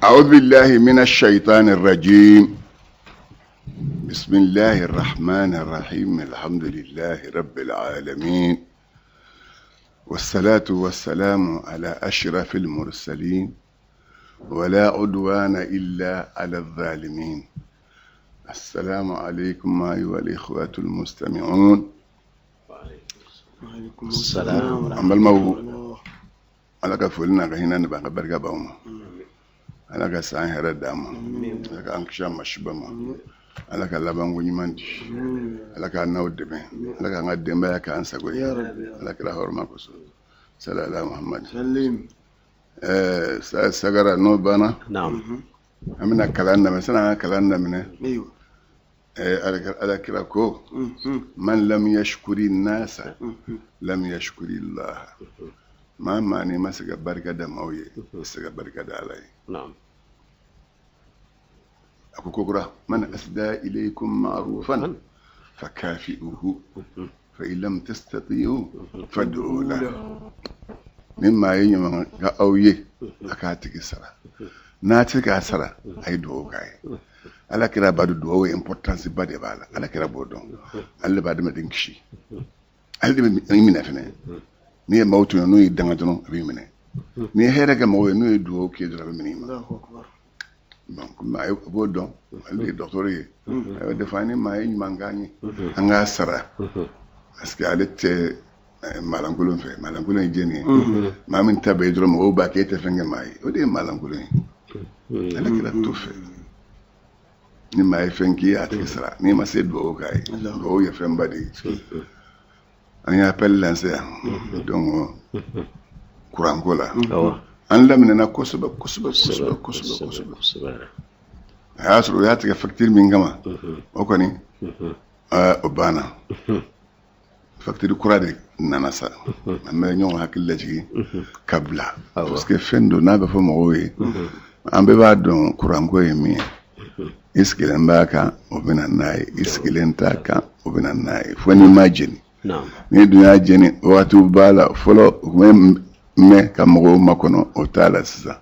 أعوذ بالله من الشيطان الرجيم. بسم الله الرحمن الرحيم. الحمد لله رب العالمين، والصلاة والسلام على أشرف المرسلين، ولا عدوان إلا على الظالمين. السلام عليكم أيها الإخوة المستمعون. An balimaw, Ala ka foli n'a ka hinɛ ni ka barika b'aw ma. Ala ka san hɛrɛ d'an ma. Ala ka an kisi a masiba ma. Ala ka labanko ɲuman di. Ala k'an n'aw dɛmɛ. Ala k'an ka denbaya k'an sago ye. Ala kira hɔrɔma kosɔn. Salala Muhammad. Ɛɛ, sagara n'o banna, an bɛna kalan daminɛ. Sani an ka kalan daminɛ, Ala kira ko: man lam yashkuri nasa lam yashkuri Allah. Maa maa n'i ma se ka barika da maaw ye, i tɛ se ka barika da Ala ye. A ko kokura: man asda ilaykum ma'rufan fakafi'uhu, fa in lam tastati'u fad'u lahu. Ni maa ye ɲuman kɛ aw ye, a k'a tigi sara. N'a tɛ se k'a sara, a ye dugawu k'a ye. Ala kira b'a dɔn dugawu importance ba de b'a la. Ala kira b'o dɔn. Ale de b'a adamaden kisi, ale de bɛ i minɛ fɛnɛ. N'i ye maaw tɔɲɔ, n'u y'i danga dɔrɔn, a b'i minɛ. N'i ye hɛrɛ kɛ mɔgɔw ye, n'u ye dugawu k'i ye dɔrɔn, a bɛ minɛ i ma. Bon, komi a b'o dɔn, ale de ye dɔgɔtɔrɔ ye, a y'o de fɔ an ni maa ye ɲuman k'an ye, an k'a sara, parce que ale tɛ maalankolon fɛ. Maalankolon ye jɛni ye? Maa min ta bɛ ye dɔrɔn, mɔgɔw b'a kɛ e tɛ fɛn kɛ maa ye, o de ye maalankolon ye. Ale kira t'o fɛ. Ni maa ye fɛn k'i ye, a tigi sara. N'i ma se, dugawu k'a ye. Dugawu ye fɛnba de ye. An ye appel lancé yan donc kuranko la. An laminɛna kosɛbɛ kosɛbɛ kosɛbɛ kosɛbɛ kosɛbɛ. A y'a sɔrɔ u y'a tigɛ facture min kama, o kɔni o banna. Facture kura de nana sa. An bɛ ɲɔgɔn hakili lajigin ka bila, parce que fɛn don n'a bɛ fɔ mɔgɔw ye, an bɛɛ b'a dɔn kuranko ye min ye. I sigilen b'a kan, o bɛ na n'a ye. I sigilen t'a kan, o bɛ na n'a ye, fo n'i ma jeni. N'i dun y'a jeni, wagatiw b'a la. Fɔlɔ, u tun bɛ mɛn ka mɔgɔw makɔnɔ, o t'a la sisan.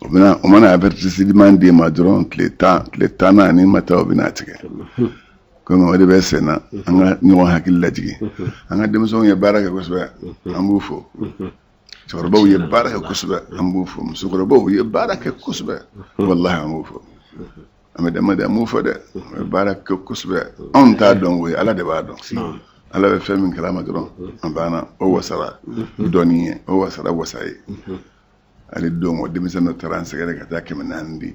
O bɛna, o mana avertissement d'i ma dɔrɔn, tile 10, tile 10nan, n'i ma taa, o bɛna tigɛ. Komi o de bɛ sen na, an ka ɲɔgɔn hakili lajigin. An ka denmisɛnw ye baara kɛ kosɛbɛ, an b'u fo. Cɛkɔrɔbaw ye baara kɛ kosɛbɛ, an b'u fo. Musokɔrɔbaw ye baara kɛ kosɛbɛ, walahi, an b'u fo. An bɛ dama de, an b'u fo dɛ. U ye baara kɛ kosɛbɛ. Anw t'a dɔn koyi, Ala de b'a dɔn. Ala bɛ fɛn min kalama dɔrɔn, an banna. O wasara dɔɔni ye, o wasara wasa ye. Hali don o, denmisɛn dɔ taara an sɛgɛrɛ ka taa 400 di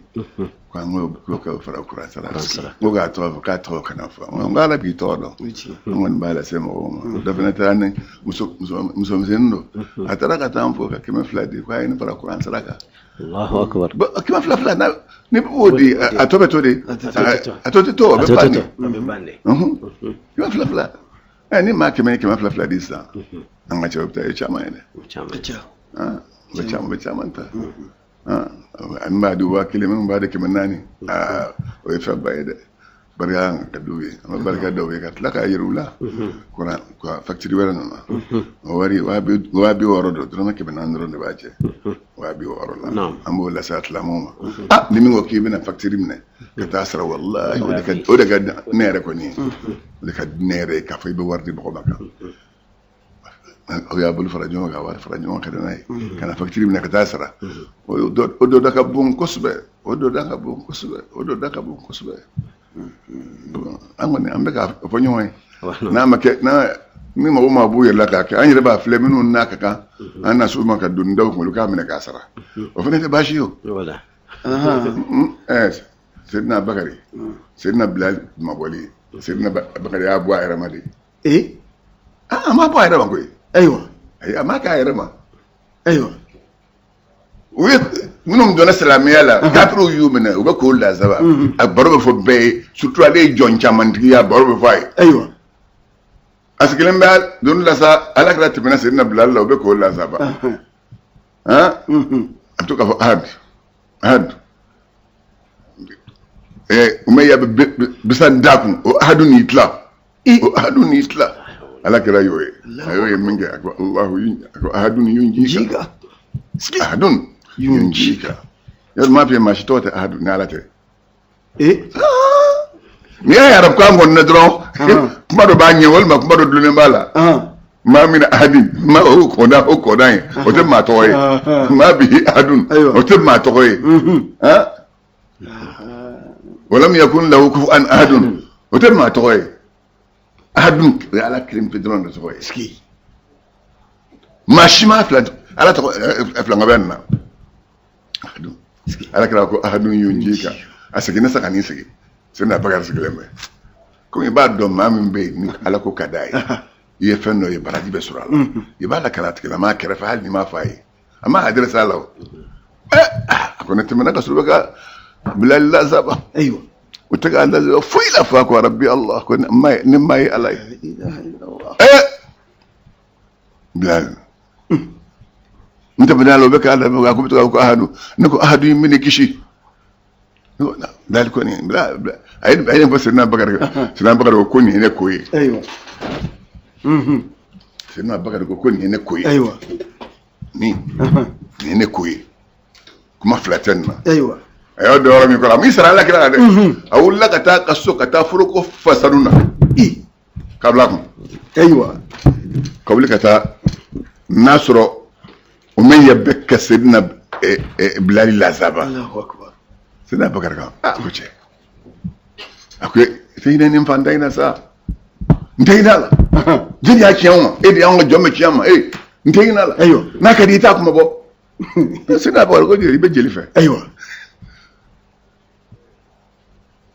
ko an k'o k'o fara kuran sara. Ko k'a tɔgɔ fɔ, k'a tɔgɔ kana fɔ. N ko Ala b'i tɔgɔ dɔn, an kɔni b'a lase mɔgɔw ma. Dɔ fana taara ni muso musomisɛnnin don, a taara ka taa an fo ka 200 di ko a ye ne fara kuran sara kan. Allahu akbar. Kɛmɛ fila fila na, ni b'o di, a tɔ bɛ to de, a tɔ tɛ to, a bɛ ban de. 200 fila, ɛ, ni maa 100 ye 200 fila di sisan, an ka cɛ, o bɛ taa ye caman ye dɛ. U bɛ caman, u bɛ caman ta. An b'a di 1000, minnu b'a di 400, aa, o ye fɛnba ye dɛ. Barika ka d'u ye, an bɛ barika da u ye ka tila k'a yir'u la. Kuran facture wɛrɛ nana, o wari 60 000 don, dɔrɔmɛ 400 dɔrɔn de b'a jɛ 60 000 la. An b'o lase a silamɛw ma. Ah, ni min ko k'i bɛna facture minɛ ka taa sara, walahi, o de ka di ne yɛrɛ kɔni ye. O de ka di ne yɛrɛ ye, k'a fɔ i bɛ wari di mɔgɔ ma kan aw y'a bolo fara ɲɔgɔn kan, ka wari fara ɲɔgɔn kan n'a ye ka na facture minɛ ka taa sara, o dɔ da ka bon kosɛbɛ, o dɔ da ka bon kosɛbɛ, o dɔ da ka bon kosɛbɛ. An kɔni, an bɛ k'a fɔ ɲɔgɔn ye. N'a ma kɛ, n'a ni mɔgɔ ma b'u yɛrɛ la k'a kɛ, an yɛrɛ b'a filɛ minnu n'a ka kan, an na s'u ma ka don daw kunkolo k'a minɛ k'a sara, o fana tɛ baasi ye o. Seydina Bakari, Seydina Bilal mabɔli, Seydina Bakari y'a bɔ a yɛrɛ ma de. Ee? A ma bɔ a yɛrɛ ma koyi. Ayiwa. Ayi, a ma k'a yɛrɛ ma. Ayiwa. U ye minnu donna silamɛya la, kafiriw y'u minɛ, u bɛ k'o lasaba. A baro bɛ fɔ bɛɛ ye, surtout ale ye jɔn camantigi ye, a baro bɛ fɔ a ye. Ayiwa. A sigilen bɛ don la sa, Ala kɛra tɛmɛna Seydina Bilal la, u bɛ k'o lasaba. Han, a bɛ to k'a fɔ ahad ahad. Umayya bɛ bisan d'a kun, o ahadu n'i tila, o ahadu n'i tila. Ala kɛra y'o ye, a y'o ye min kɛ, a ko Allahu, a ko ahadun yunjika, ahadun yunjika. Yɔrɔ m'a f'i ye maa si tɔgɔ tɛ ahadu ni Ala tɛ. Ee. N'i y'a ye arabukan kɔni na dɔrɔn, kuma dɔ b'a ɲɛ walima kuma dɔ dulonnen b'a la. Ma min ahadin ma o kɔnda o kɔnda ye, o tɛ maa tɔgɔ ye. Ma bihi ahadun, o tɛ maa tɔgɔ ye. Walam yakun lahu kufuwan ahadun, o tɛ maa tɔgɔ ye. Ahadun o ye Ala kelen pe dɔrɔn de tɔgɔ ye. Maa si ma fila Ala tɔgɔ filankafoya nin na. Ahadun, Ala kira ko ahadun yunjika, a seginna sa ka n'i sigi. Seyidina Bakari sigilen bɛ. Komi i b'a dɔn maa min bɛ yen ni Ala ko ka d'a ye, i ye fɛn dɔ ye baraji bɛ sɔrɔ a la, i b'a lakali a tigilamaa kɛrɛfɛ hali n'i m'a fɔ a ye, a ma adresse a la o. A ko ne tɛmɛna ka sɔrɔ bɛ ka Bilali lazaba. Ayiwa. O tɛ k'a lazaba foyi la fo a ko rabbi Allah, ko ne ma ye Ala ye. Bilali n tɛmɛna a la, o bɛ k'a lamɛn, a ko bɛ to k'a ko ahadu, ne ko ahadu in bɛ ne kisi. Bilali ko nin a ye nin fɔ Seyidina Bakari, Seyidina Bakari ko ko nin ye ne ko ye. Ayiwa. Seyidina Bakari ko ko nin ye ne ko ye. Ayiwa. Nin ye ne ko ye. Kuma fila tɛ nin na. Ayiwa. A y'o dɔn yɔrɔ min kɔrɔ, a m'i sara Ala kira la dɛ. A wulila ka taa ka so ka taa foroko fa sanu na. K'a bila kun. Ayiwa. Ka wuli ka taa n'a sɔrɔ o min ye bɛ ka Seyidina Bilali lazaba. Allahu akbar. Seyidina Bakari kan, a ko cɛ, a ko i tɛ hinɛ nin fantan in na sa, n tɛ hinɛ a la. Jeli y'a tiɲɛ anw ma, e de y'anw ka jɔn bɛ tiɲɛ an ma, e n tɛ hinɛ a la. Ayiwa. N'a ka di i t'a kuma bɔ. Seyidina Bakari ko jeli, i bɛ jeli fɛ. Ayiwa.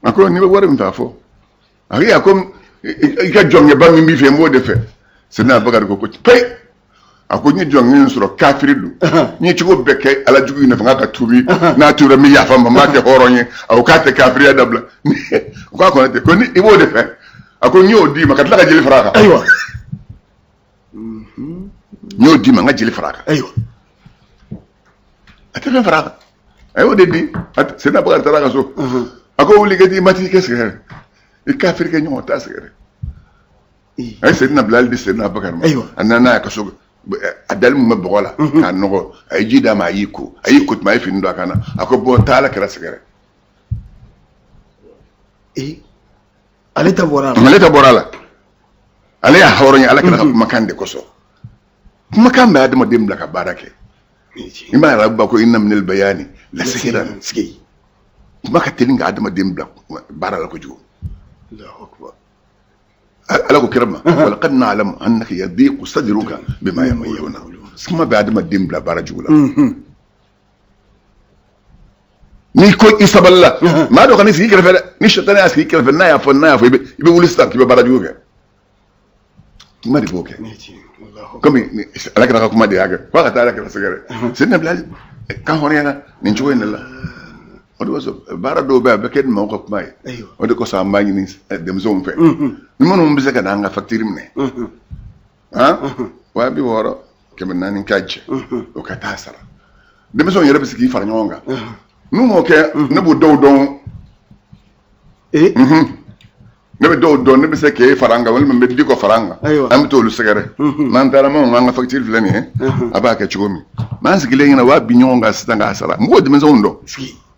A ko n'i bɛ wari min fɛ a fɔ. A ko a ko i ka jɔnkɛba min b'i fɛ n b'o de fɛ. Seyidina Bakari ko ko peyi. A ko n ye jɔnkɛ in sɔrɔ kafiri don, n ye cogo bɛɛ kɛ Ala jugu in nɔfɛ n k'a ka tuubi, n'a tuubira n bɛ yafa ma, n b'a kɛ hɔrɔn ye. A ko k'a tɛ kafiriya dabila. O k'a kɔnɔ ten ko ni i b'o de fɛ. A ko n y'o d'i ma ka tila ka jeli fara a kan. Ayiwa. N y'o d'i ma n ka jeli fara a kan. Ayiwa. A tɛ fɛn fara a kan. A y'o de di. Seyidina Bakari taara a ka so. A ko wuli ka t'i matigi kɛ sɛgɛrɛ. I kafiri kɛ ɲɔgɔn t'a sɛgɛrɛ. A ye Seyidina Bilali di Seyidina Bakari ma. Ayiwa. A nana n'a ye ka so, a dali mun bɛ bɔgɔ la k'a nɔgɔ, a ye ji d'a ma, a y'i ko, a y'i ko tuma a ye fini don a kan na. A ko bɔn taa Ala kira sɛgɛrɛ. Ale ta bɔra a la. Ale ta bɔra a la. Ale y'a hɔrɔnya Ala kira ka kumakan de kosɔn. Kumakan bɛ adamaden bila ka baara kɛ. I m'a ye arabu ko inna minal bayani la sihiran. Kuma ka teli ka adamaden bila baara la kojugu. Ala ko kira ma, walaqad na'lamu annaka yadiqu sadruka bima yaquluna. Kuma bɛ adamaden bila baara jugu la. N'i ko i sabalila, maa dɔ kan'i sigi i kɛrɛfɛ dɛ. Ni sitani y'a sigi i kɛrɛfɛ, n'a y'a fɔ, i bɛ wuli sisan k'i bɛ baara jugu kɛ. Kuma de b'o kɛ. Komi Ala kira ka kuma de y'a kɛ, f'a ka taa Ala kira sɛgɛrɛ. Seyidina Bilali kan hɔrɔnyana nin cogo in de la. O de kosɔn baara dɔw bɛ yen a bɛ kɛ ni maaw ka kuma ye. O de kosɔn an b'a ɲini denmisɛnw fɛ. Ni minnu bɛ se ka na an ka facture minɛ. Han? 60 000 400 ka jɛ. O ka taa sara. Denmisɛnw yɛrɛ bɛ se k'i fara ɲɔgɔn kan. N'u m'o kɛ, ne b'o dɔw dɔn. Ne bɛ dɔw dɔn, ne bɛ se k'e fara an kan walima n bɛ Diko fara an kan. An bɛ t'olu sɛgɛrɛ. N'an taara maaw k'an ka facture filɛ nin ye, a b'a kɛ cogo min. N'an sigilen ɲɛna, u b'a bin ɲɔgɔn kan sisan k'a sara. N b'o denmisɛnw dɔn.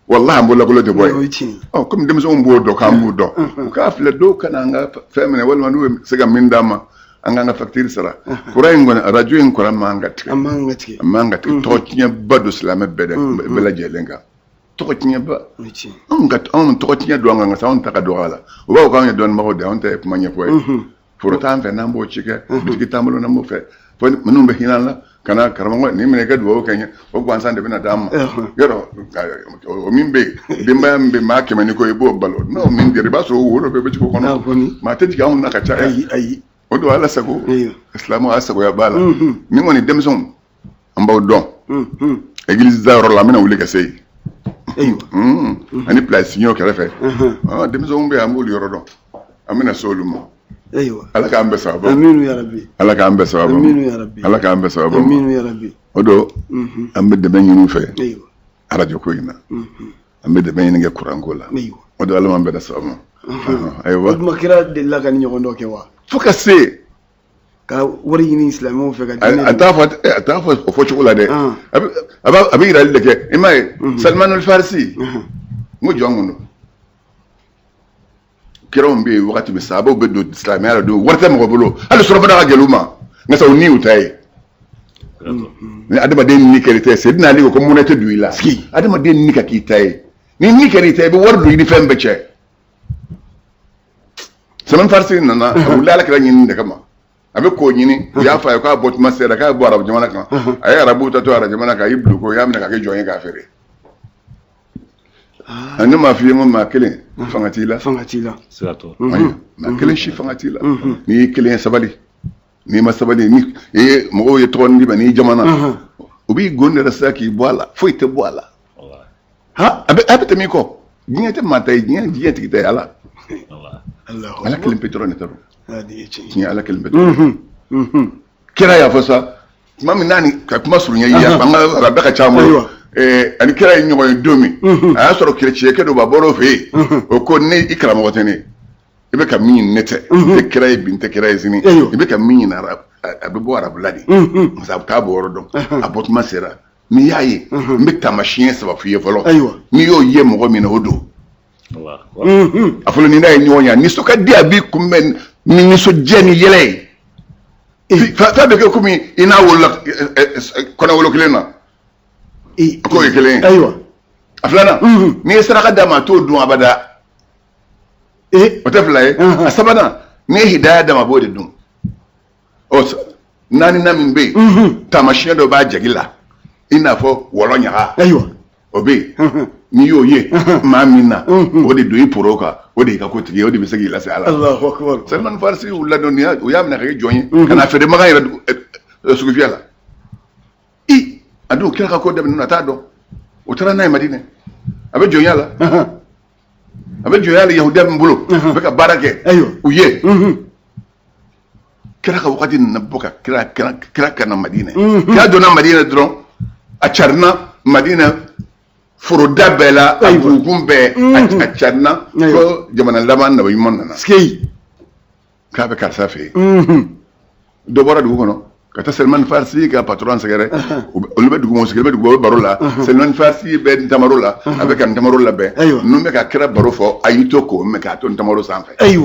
Walahi an bololakolon tɛ bɔ yen. Ɔ komi denmisɛnw b'o dɔn k'an b'u dɔn. U k'a filɛ dɔw ka na an ka fɛn minɛ walima n'u bɛ se ka min d'an ma, an k'an ka facture sara. Kuran in kɔni, arajo in kuran man ka tigɛ. A man ka tigɛ. A man ka tigɛ. Tɔgɔ tiɲɛba don silamɛ bɛɛ lajɛlen kan. Tɔgɔ tiɲɛba. Anw tɔgɔ tiɲɛ don an kan, anw ta ka dɔgɔ a la. U b'a fɔ k'anw ye dɔnnibagaw de ye, anw ta ye kuma ɲɛfɔ ye. Foro t'an fɛ n'an b'o ci kɛ, bitigi t'an bolo n'an b'o fɛ. Fo minnu bɛ hinɛ an la, ka na karamɔgɔ nin minɛ i ka dugawu kɛ n ye, o gansan de bɛna d'an ma. Yɔrɔ o min bɛ yen, denbaya min bɛ yen, maa 100 ni kɔ i b'o balo. N'o min dira, i b'a sɔrɔ o wo dɔ bɛɛ bɛ jigin o kɔnɔ. Maa tɛ jigin anw na ka caya. Ayi. O don Ala sago, silamɛw a sagoya b'a la. Ni kɔni denmisɛnw, an b'aw dɔn. Église da yɔrɔ la, an bɛna wuli ka se yen. Ani place ɲɔ kɛrɛfɛ. Denmisɛnw bɛ yen, an b'olu yɔrɔ dɔn. An bɛna se olu ma. Ala k'an bɛɛ sababu ma. Aminu ya Rabbi. Ala k'an bɛɛ sababu ma. Aminu ya Rabbi. Ala k'an bɛɛ sababu ma. Aminu ya Rabbi. O don, an bɛ dɛmɛ ɲini u fɛ. Arajo ko in na. An bɛ dɛmɛ ɲini kɛ kuran ko la. O don Ala m'an bɛɛ sababu ma. Ayiwa. O tuma kira delila ka ni ɲɔgɔn dɔ kɛ wa? Fo ka se Ka wari ɲini silamɛw fɛ ka diinɛ A t'a fɔ, a t'a fɔ o fɔcogo la dɛ. A bɛ yirali de kɛ. I m'a ye, Salman Farisi, n ko jɔn kun don. Kiraw bɛ yen wagati min, sahabaw bɛ don silamɛya la don, wari tɛ mɔgɔ bolo, hali surafana ka gɛlɛn u ma, nka sa u ni y'u ta ye. Ni adamaden ni kɛra i ta ye, Seydina Ali ko ko mɔnɛ tɛ don i la. Adamaden ni ka k'i ta ye, ni ni kɛra i ta ye, i bɛ wari don i ni fɛn bɛɛ cɛ. Salman Farisi nana, a wulila Ala kira ɲini de kama. A bɛ k'o ɲini, u y'a fɔ a ye k'a bɔ tuma sera, k'a bɔ arabu jamana kan. A ye arabuw ta to arabu jamana kan, a y'i bila ko, o y'a minɛ k'a kɛ jɔn ye k'a feere. Ne m'a f'i ye n ko maa kelen fanga t'i la. Fanga t'i la. Siga t'o. Ayi, maa kelen si fanga t'i la. N'i y'i kelen ye, sabali. N'i ma sabali, ni i ye mɔgɔw ye tɔgɔ d'i ma, n'i jamana, u b'i gon de sa k'i bɔ a la, foyi tɛ bɔ a la. Wallahi. Ha. A bɛ tɛmɛ i kɔ. Diɲɛ tɛ maa ta ye, diɲɛ tigi ta ye Ala. Wallahi. Allahu. Ala kelen pe dɔrɔn de ta don. Ah, nin ye tiɲɛ ye. Diɲɛ, Ala kelen pe dɔrɔn. Kira y'a fɔ sa tuma min n'a ni ka kuma surunya i ya, an ka a bɛɛ ka ca an bolo. Ani kira ye ɲɔgɔn ye don min, a y'a sɔrɔ kerecɛnkɛ dɔ b'a bɔra o fɛ yen. O ko ne i karamɔgɔ tɛ ne ye, i bɛ ka min ɲini ne tɛ, n tɛ kira ye bi, n tɛ kira ye sini. I bɛ ka min ɲini, a bɛ bɔ arabula de, parce que a bɛ taa bɔ yɔrɔ dɔn, a bɔ tuma sera. N'i y'a ye, n bɛ taamasiyɛn saba f'i ye fɔlɔ. N'i y'o ye mɔgɔ min na, o don. Allahu akbar. A fɔlɔ, ni n'a ye ɲɔgɔn ye, a nisɔn ka di, a b'i kunbɛn ni nisɔndiya ni yɛlɛ ye. Fɛn bɛ kɛ komi i n'a wolola kɔnɔ wolo kelen na. A k'o ye kelen ye. A filanan, n'i ye saraka d'a ma, a t'o dun abada. O tɛ fila ye? A sabanan, n'i ye hidaya d'a ma, a b'o de dun. Ɔ, naaninan min bɛ yen, taamasiyɛn dɔ b'a jagi la, i n'a fɔ wɔlɔ ɲaga. O bɛ yen, n'i y'o ye maa min na, o de don i poro kan, o de y'i ka kotigi ye, o de bɛ se k'i lase Ala ma. Allahu akbar. Salman Farisi wulila don, u y'a minɛ ka kɛ jɔn ye, ka na feere Makan yɛrɛ sugufiyɛ la. I a don, kira ka ko daminɛ, a t'a dɔn. O taara n'a ye Madinɛ, a bɛ jɔnya la. A bɛ jɔnya la yahudiya min bolo, a bɛ ka baara kɛ u ye. Kira ka wagati nana bɔ ka kira ka na Madinɛ. Kira donna Madinɛ dɔrɔn, a carinna Madinɛ foroda bɛɛ la, a bugukun bɛɛ, a carinna ko jamana laban nabi ɲuman nana. Sikeyi. K'a bɛ karisa fɛ yen. Dɔ bɔra dugu kɔnɔ ka taa Salman Farisi ka patron sɛgɛrɛ. Olu bɛ dugu kɔnɔ, sigilen bɛ dugu, bɛ baro la. Salman Farisi bɛ ntamaro la, a bɛ ka ntamaro labɛn. Ninnu bɛ ka kira baro fɔ, a y'i to k'o mɛn k'a to ntamaro sanfɛ. A ye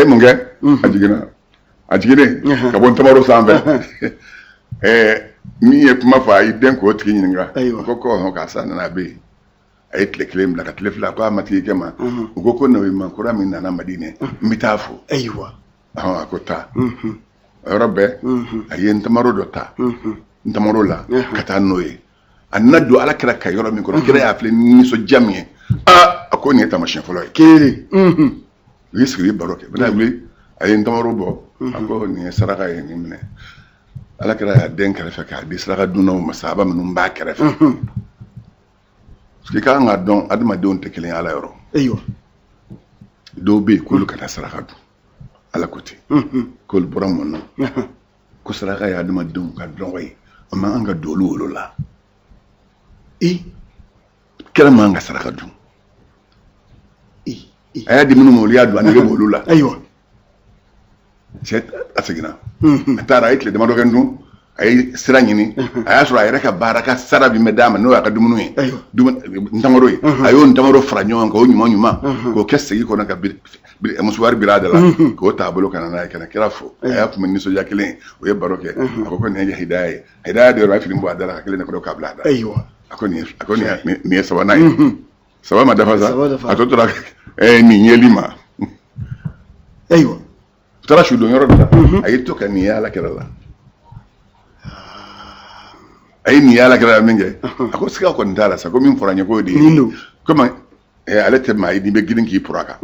mun kɛ? A jiginna, a jiginnen ka bɔ ntamaro sanfɛ, min ye kuma fɔ, a y'i den k'o tigi ɲininka. O ko ko ɔhɔn, karisa nana, a bɛ yen. A ye tile kelen bila ka tile fila, ko a matigi kɛ ma. U ko ko nabi kura min nana Madinɛ, n bɛ taa fo. Ɔhɔn, a ko taa. O yɔrɔ bɛɛ, a ye ntamaro dɔ ta ntamaro la ka taa n'o ye. A nana don Ala kira ka yɔrɔ min kɔnɔ, kira y'a filɛ ni nisɔndiya min ye, aa, a ko nin ye taamasiyɛn fɔlɔ ye. Kelen. U ye sigi, u ye baro kɛ. Bɛna wuli, a ye ntamaro bɔ, a ko nin ye saraka ye, nin minɛ. Ala kira y'a den kɛrɛfɛ k'a di saraka dunnaw ma, sahaba minnu b'a kɛrɛfɛ. Parce que i ka kan k'a dɔn, adamadenw tɛ kelen ye Ala yɔrɔ. Dɔw bɛ yen k'olu ka taa saraka dun, Ala ko ten. K'olu bɔra mun na? Ko saraka ye adamadenw ka dɔgɔ ye, a man kan ka don olu wolo la. Kira man kan ka saraka dun. A y'a di minnu ma, olu y'a dun, a nege b'olu la. Cɛ a seginna, a taara, a ye tile damadɔ kɛ dun, a ye sira ɲini, a y'a sɔrɔ a yɛrɛ ka baara ka sara min bɛ d'a ma, n'o y'a ka dumuni ye, ntamaro ye, a y'o ntamaro fara ɲɔgɔn kan, o ɲuman ɲuman, k'o kɛ segi kɔnɔ, ka musuwari biri a da la, k'o t'a bolo ka na n'a ye, ka na kira fo. A y'a kunbɛn nisɔndiya kelen ye, o ye baro kɛ. A ko ko nin ye hidaya ye. Hidaya de yɔrɔ, a ye fini bɔ a da la ka kelen de kɔrɔ k'a bila a da. A ko nin ye sabanan ye. Saba ma dafa sa, a tɔ tora nin yeli ma. U taara su don yɔrɔ dɔ la, a y'i to ka nin ye Ala kira la. A ye nin ye Ala kira la min kɛ, a ko siga kɔni t'a la sa, ko min fɔra n ye k'o de ye. Komi ale tɛ maa ye n'i bɛ girin k'i poro a kan.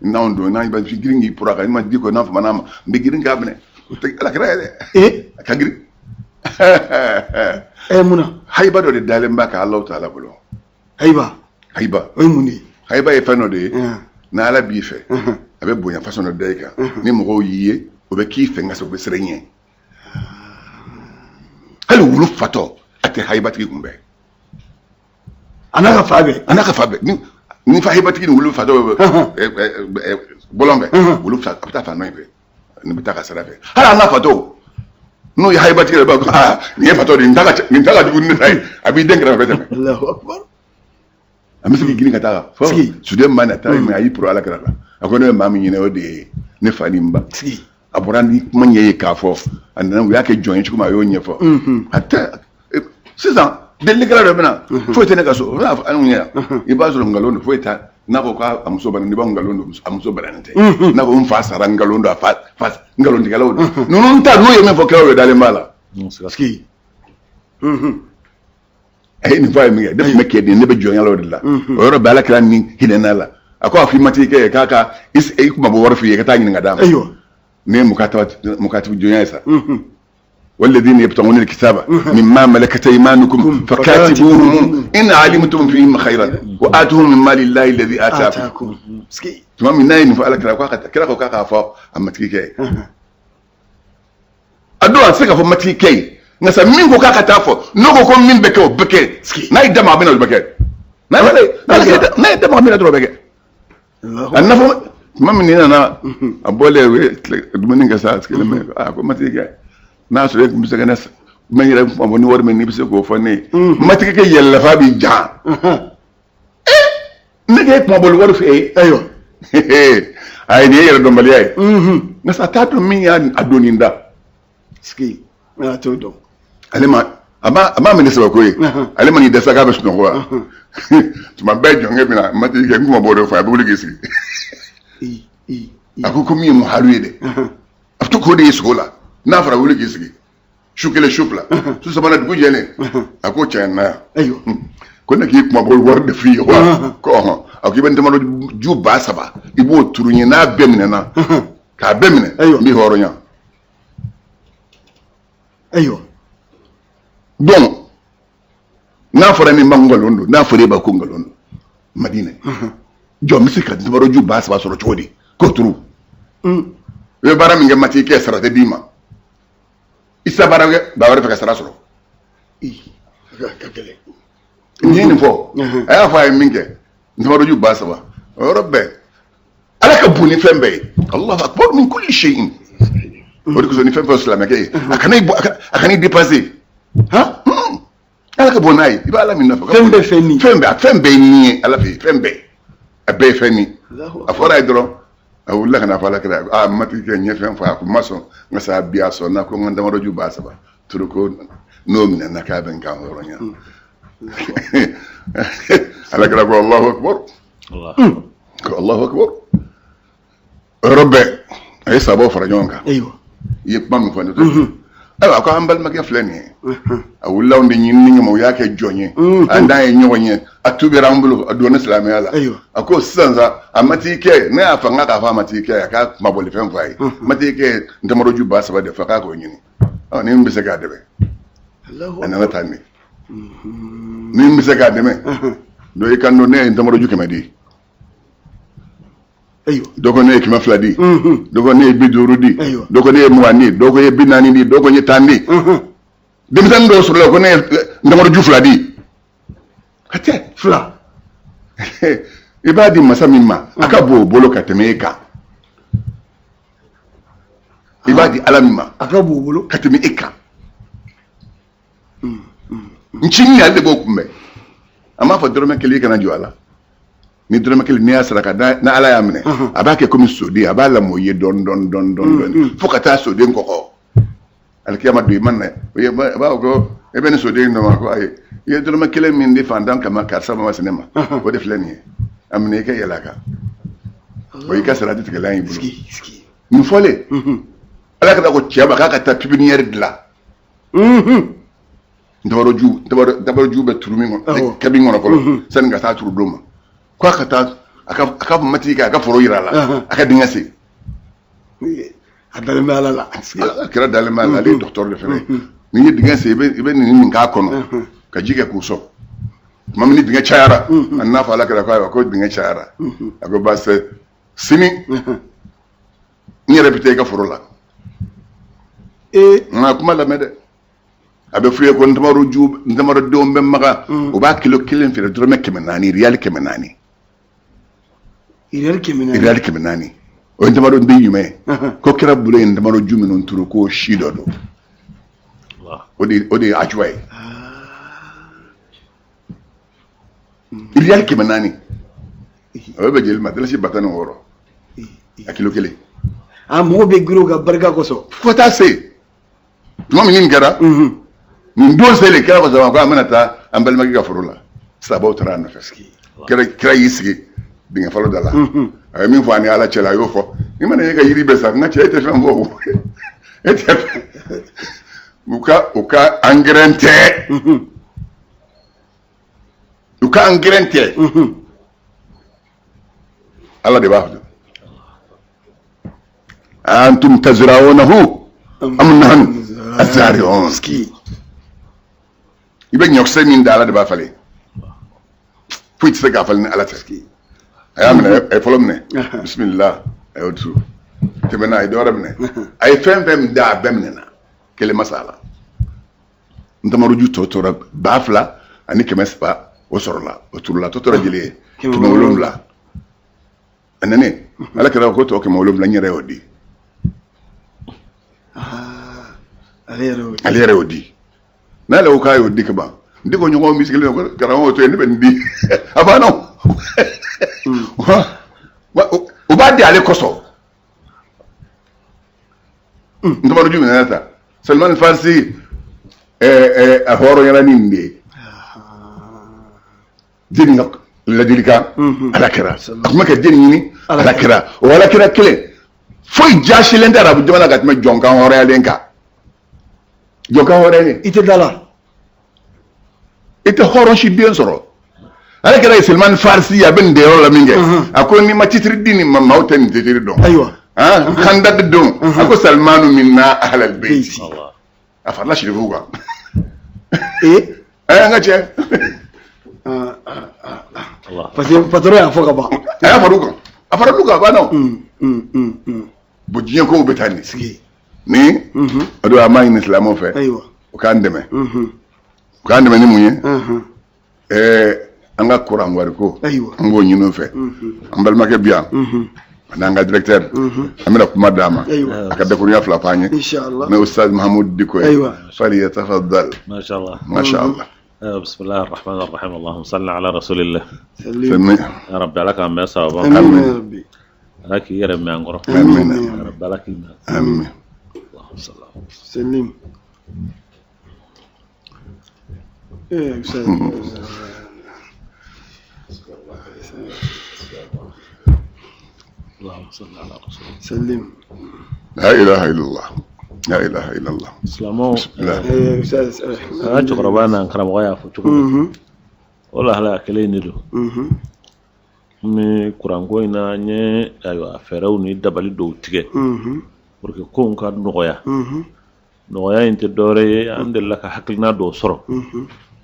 N'anw don, n'an bɛ girin k'i poro a kan, i ma di ko n'a fama n'a ma, n bɛ girin k'a minɛ. O tɛ Ala kira ye dɛ, a ka girin. Mun na? Hayiba dɔ de dalen b'a kan Alahu taala bolo. Hayiba. Hayiba. O ye mun de ye? Hayiba ye fɛn dɔ de ye, n'Ala b'i fɛ, a bɛ bonya façon dɔ da i kan. Ni mɔgɔw y'i ye, o bɛ k'i fɛ, nka u bɛ siran i ɲɛ. Hali wulu fatɔ, a tɛ hayibatigi kunbɛn. A n'a ka fa bɛɛ. A n'a ka fa bɛɛ. Ni fa hayibatigi ni wulu fatɔ bɛ bɔlɔn fɛ, wulu a bɛ taa fan dɔ in fɛ. Nin bɛ taa ka sira fɛ. Hali an ka fatɔw, n'o ye hayibatigi yɛrɛ b'a fɔ, aa, nin ye fatɔ de ye, nin ta ka jugu ni ne ta ye. A b'i den kɛrɛfɛ tɛmɛ. Allahu akbar. An bɛ se k'i girin ka taa fɔ. Sigi. Suden ma na taa min, a y'i poro Ala kira la. A ko ne bɛ maa min ɲini, o de ye ne fa ni n ba. Sigi. A bɔra ni kuma ɲɛ ye k'a fɔ, a nana, u y'a kɛ jɔn ye cogo min, a y'o ɲɛfɔ. A tɛ sisan delilikɛla dɔ bɛ na, foyi tɛ ne ka so, o bɛna fɔ anw ɲɛna, i b'a sɔrɔ nkalon don, foyi t'a. N'a ko k'a muso bana, n'i b'a nkalon don, a muso bananen tɛ. N'a ko n fa sara, nkalon don, a fa nkalontigɛlaw don. Ninnu ta, n'u ye min fɔ, kiraw ye dalen b'a la. Sigi. A ye nin fɔ, a ye min kɛ, ne tun bɛ kɛ de, ne bɛ jɔnya la o de la. O yɔrɔ bɛɛ, Ala kira ni hinɛna la. A ko a fɔ i matigikɛ ye k'a ka i kuma bɔ wari f'i ye, ka taa ɲininka d'a ma. Ne ye mukatibu jɔnya ye sa. والذين يبتغون الكتاب مما ملكت ايمانكم فكاتبوهم ان علمتم فيهم خيرا واتوهم من مال الله الذي اتاكم. Atakum. Sigi. Tuma min n'a ye nin fɔ Ala kira ko a ka kira ko k'a k'a fɔ a matigikɛ ye, a don a tɛ se k'a fɔ matigikɛ ye, nka sa min ko k'a ka taa fɔ, n'o ko ko min bɛ kɛ, o bɛ kɛ. N'a ye da maga min na, o bɛ kɛ. N'a ye da maga min na dɔrɔn, o bɛ kɛ. Allahu A nafa tuma min, ni nana a bɔlen, u ye dumuni kɛ sa, a sigilen bɛ, a ko matigikɛ, n'a sɔrɔ e tun bɛ se ka ne n yɛrɛ kuma bɔ ni wari min, n'i bɛ se k'o fɔ ne ye. Matigikɛ yɛlɛla f'a b'i jan, ne k'e kuma bɔli wari fɛ e. Ayiwa. Ayi, nin ye yɛrɛdɔnbaliya ye, nka sa a t'a dɔn min y'a a don nin da. Sigi. A t'o dɔn. Ale ma a ma minɛ sabako ye. Ale ma n'i dɛsɛ k'a bɛ sunɔgɔ wa, tuma bɛɛ jɔnkɛ bɛ na, matigikɛ, n kuma bɔ o de fɔ, a bɛ wuli k'i sigi. I i. A ko ko min ye muhalu ye dɛ, a bɛ to k'o de ye sogo la. N'a fɔra, wuli k'i sigi, su kelen, su fila, su sabanan, dugu jɛlen, a ko cɛ na yan. Ayiwa. Ko ne k'i kuma bɔ wari de f'i ye wa? Ko ɔhɔn. A ko i bɛ ntamaro ju 3000, i b'o turu n ye, n'a bɛɛ minɛna, k'a bɛɛ minɛ, n b'i hɔrɔnya. Ayiwa. Donc n'a fɔra min ma nkalon don, n'a fɔra e ma ko nkalon don, Madinɛ jɔn bɛ se ka ntamaro ju 3000 sɔrɔ cogo di k'o turu? I bɛ baara min kɛ matigikɛ, sara tɛ d'i ma. I tɛ baara kɛ ba wɛrɛ fɛ ka sara sɔrɔ. I. A ka gɛlɛn. Nin ye nin fɔ, a y'a fɔ a ye min kɛ, ntamaro ju 3000, o yɔrɔ bɛɛ, Ala ka bon ni fɛn bɛɛ ye, Allahu akbar min kulli shay'in. O de kosɔn ni fɛn fɛn silamɛkɛ ye, a kana i bɔ, a kana i dépasser. Han? Ala ka bon n'a ye, i bɛ Ala min nɔfɛ. Fɛn bɛɛ fɛn ni. Fɛn bɛɛ, fɛn bɛɛ ye nin ye Ala fɛ yen, fɛn bɛɛ, a bɛɛ ye fɛn ni. Allahu A fɔra a ye dɔrɔn, a wulila ka na fɔ Ala kira, aa, matigikɛ, n ye fɛn fɔ, a ko n ma sɔn, nka sa bi a sɔnna, ko n ka ntamaro ju 3000 turu, ko n'o minɛna k'a bɛ n kan hɔrɔnya. Ala kira ko Allahu akbar. Allah. Ko Allahu akbar. O yɔrɔ bɛɛ, a ye sabaw fara ɲɔgɔn kan. Ayiwa. I ye kuma min fɔ ne to, ayiwa, a ko an balimakɛ filɛ nin ye, a wulila anw de ɲinini kama, u y'a kɛ jɔn ye, an n'a ye ɲɔgɔn ye, a tubira an bolo, a donna silamɛya la. Ayiwa. A ko sisan sa, a matigikɛ, ne y'a fanga k'a fɔ a matigikɛ ye, a k'a kumabɔlifɛn fɔ a ye, matigikɛ ye ntamaro ju 3000 de fɔ k'a k'o ɲini. Ɔ, ni min bɛ se k'a dɛmɛ, Allahu a nana tan de, ni min bɛ se k'a dɛmɛ dɔ y'i kan don, ne ye ntamaro ju 100 di. Ayiwa. Dɔ ko ne ye 200 di, dɔ ko ne ye 50 di, Ayiwa. dɔ ko ne ye 20 di, dɔ ko ye 40 di, dɔ ko n ye 10 di. Denmisɛnnin dɔw sɔrɔla ko ne ye ntamaro ju 2 di. A tɛ Fila. I b'a di masa min ma, a ka bon o bolo ka tɛmɛ e kan. I b'a di Ala min ma, A ka bon o bolo. ka tɛmɛ e kan. Ncinin, ale de b'o kunbɛn. A m'a fɔ dɔrɔmɛ kelen i kana jɔ a la. Ni dɔrɔmɛ kelen n'i y'a saraka, n'a Ala y'a minɛ, a b'a kɛ komi soden, a b'a lamɔ i ye dɔɔni dɔɔni dɔɔni dɔɔni dɔɔni fo ka taa soden kɔgɔ. Alikiyama don, i ma na, o ye a b'a fɔ ko e bɛ nin soden in dɔn wa? Ko ayi. I ye dɔrɔmɛ kelen min di fantan kama, karisa ma se ne ma, o de filɛ nin ye, a minɛ i ka yɛlɛ a kan, o y'i ka sarati tigɛlan y'i bolo. Sigi. Sigi. Nin fɔlen, Ala ka ko cɛ ma k'a ka taa pépinière dilan. Ntabaroju bɛ turu min kɔnɔ, kɛ min kɔnɔ fɔlɔ sani ka taa turu don ma, ko a ka taa a ka matigi kɛ a ka foro yira a la, a ka dingɛ sen. A dalen bɛ Ala la. Ala kira dalen b'a la, ale ye docteur de fɛnɛ ye. N'i ye dingɛ sen, i bɛ nin k'a kɔnɔ ka ji kɛ k'u sɔn. Tuma min ni dingɛ cayara, a n'a fɔ Ala kira ko ayiwa, ko dingɛ cayara. A ko baasi tɛ, sini n yɛrɛ bɛ taa i ka foro la. Nka kuma lamɛn dɛ, a bɛ f'u ye ko ntamaro ju, ntamaro denw bɛ Maga, u b'a kilo kelen feere dɔrɔmɛ 400, riyali 400. Riyali 400. Riyali 400, o O ye ntamaro den jumɛn ye? Ko kira bolo ye ntamaro ju minnu turu, k'o si dɔ don. O de ye ajuwa ye. Riyali 400, o bɛ bɛn jeli ma? Dalasi 16,000 a kilo kelen. A mɔgɔ bɛ girin o ka barika kosɔn. Fo taa se tuma min nin kɛra, nin don selen, kira ko sama ko an bɛna taa an balimakɛ ka foro la. Sabaw taara a nɔfɛ. Kira y'i sigi dingɛ fɔlɔ da la. A ye min fɔ a ni Ala cɛla, a y'o fɔ. Ni mana e ka yiri bɛɛ sa, n ka cɛ, e tɛ fɛn fɔ o, e tɛ fɛn. U ka angɛrɛn tɛ, u ka angɛrɛn tɛ. Ala de b'a fɔ: antum tazra'unahu am nahnu azari'un. I bɛ ɲɔkisɛ min da, Ala de b'a falen. Foyi tɛ se k'a falen ni Ala tɛ. A y'a minɛ, a ye fɔlɔ minɛ, bisimila, a y'o turu. Tɛmɛna, a ye dɔ wɛrɛ minɛ. A ye fɛn fɛn min da, a bɛɛ minɛna, kelen ma sa a la. Ntamaruju tɔ tora 2300, o sɔrɔla, o turula. Tɔ tora jeli ye? 700. A nana, Ala kɛra ko tɔ 700, n yɛrɛ y'o di. Ale yɛrɛ y'o di. Ale yɛrɛ y'o di. N'ale ko k'a y'o di ka ban, n ko ɲɔgɔn min sigilen ko karamɔgɔ to yen, ne bɛ nin di, a banna. O o b'a di ale kosɔn. Ntamaruju minɛ ta, Salman Farisi a hɔrɔnyara ni nin de ye. Jeli ka ladilikan, ala kɛra a tun bɛ ka den ɲini ala kɛra. O ala kɛra kelen foyi jaasilen tɛ arabu jamana ka tɛmɛ jɔnkan hɔrɔnyalen kan. Jɔnkan hɔrɔnyalen. I tɛ da la. I tɛ hɔrɔn si den sɔrɔ. Ale kɛra ye Salman Farisi, a bɛ nin de yɔrɔ la min kɛ, a ko n'i ma titiri di nin ma, maaw tɛ nin titiri dɔn. Han, Khandak don, a ko Salmanu minna ahlal bayt. A farala sirifuw kan. A y'an ka cɛ. Parce que patron y'a fɔ ka ban. A y'a far'u kan, a faral'u kan, a banna o. Bon, diɲɛ kow bɛ taa nin Sigi. Ni o don, an b'a ɲini silamɛw fɛ u k'an dɛmɛ. U k'an dɛmɛ ni mun ye? An ka kuran wariko, an k'o ɲini u fɛ. An balimakɛ bi yan ani an ka directeur, an bɛna kuma d'a ma. A ka dakurunya fila f'an ye. Inshallah. N'o Ustaz Mahamudu Diko ye. Falyatafaddal. ما شاء الله. Masha Allah. بسم الله الرحمن الرحيم، اللهم صل على رسول الله. Salim. يا رب على كان ما صواب. Amin ya Rabbi. على كي يرمي عن قرب. Amin. يا رب على كي. Amin. اللهم صل على Salim. Ustaz. اللهم صل على رسول الله. Salim. La ilaha illallah, la ilaha illallah. Silamɛw. La. Ustaz. An ka cɛkɔrɔba n'an karamɔgɔ y'a fɔ cogo min, o lahalaya kelen in de don. N bɛ kuranko in na, n ye ayiwa fɛɛrɛw ni dabali dɔw tigɛ pour que kow ka nɔgɔya. Nɔgɔya in tɛ dɔwɛrɛ ye, an delila ka hakilina dɔw sɔrɔ,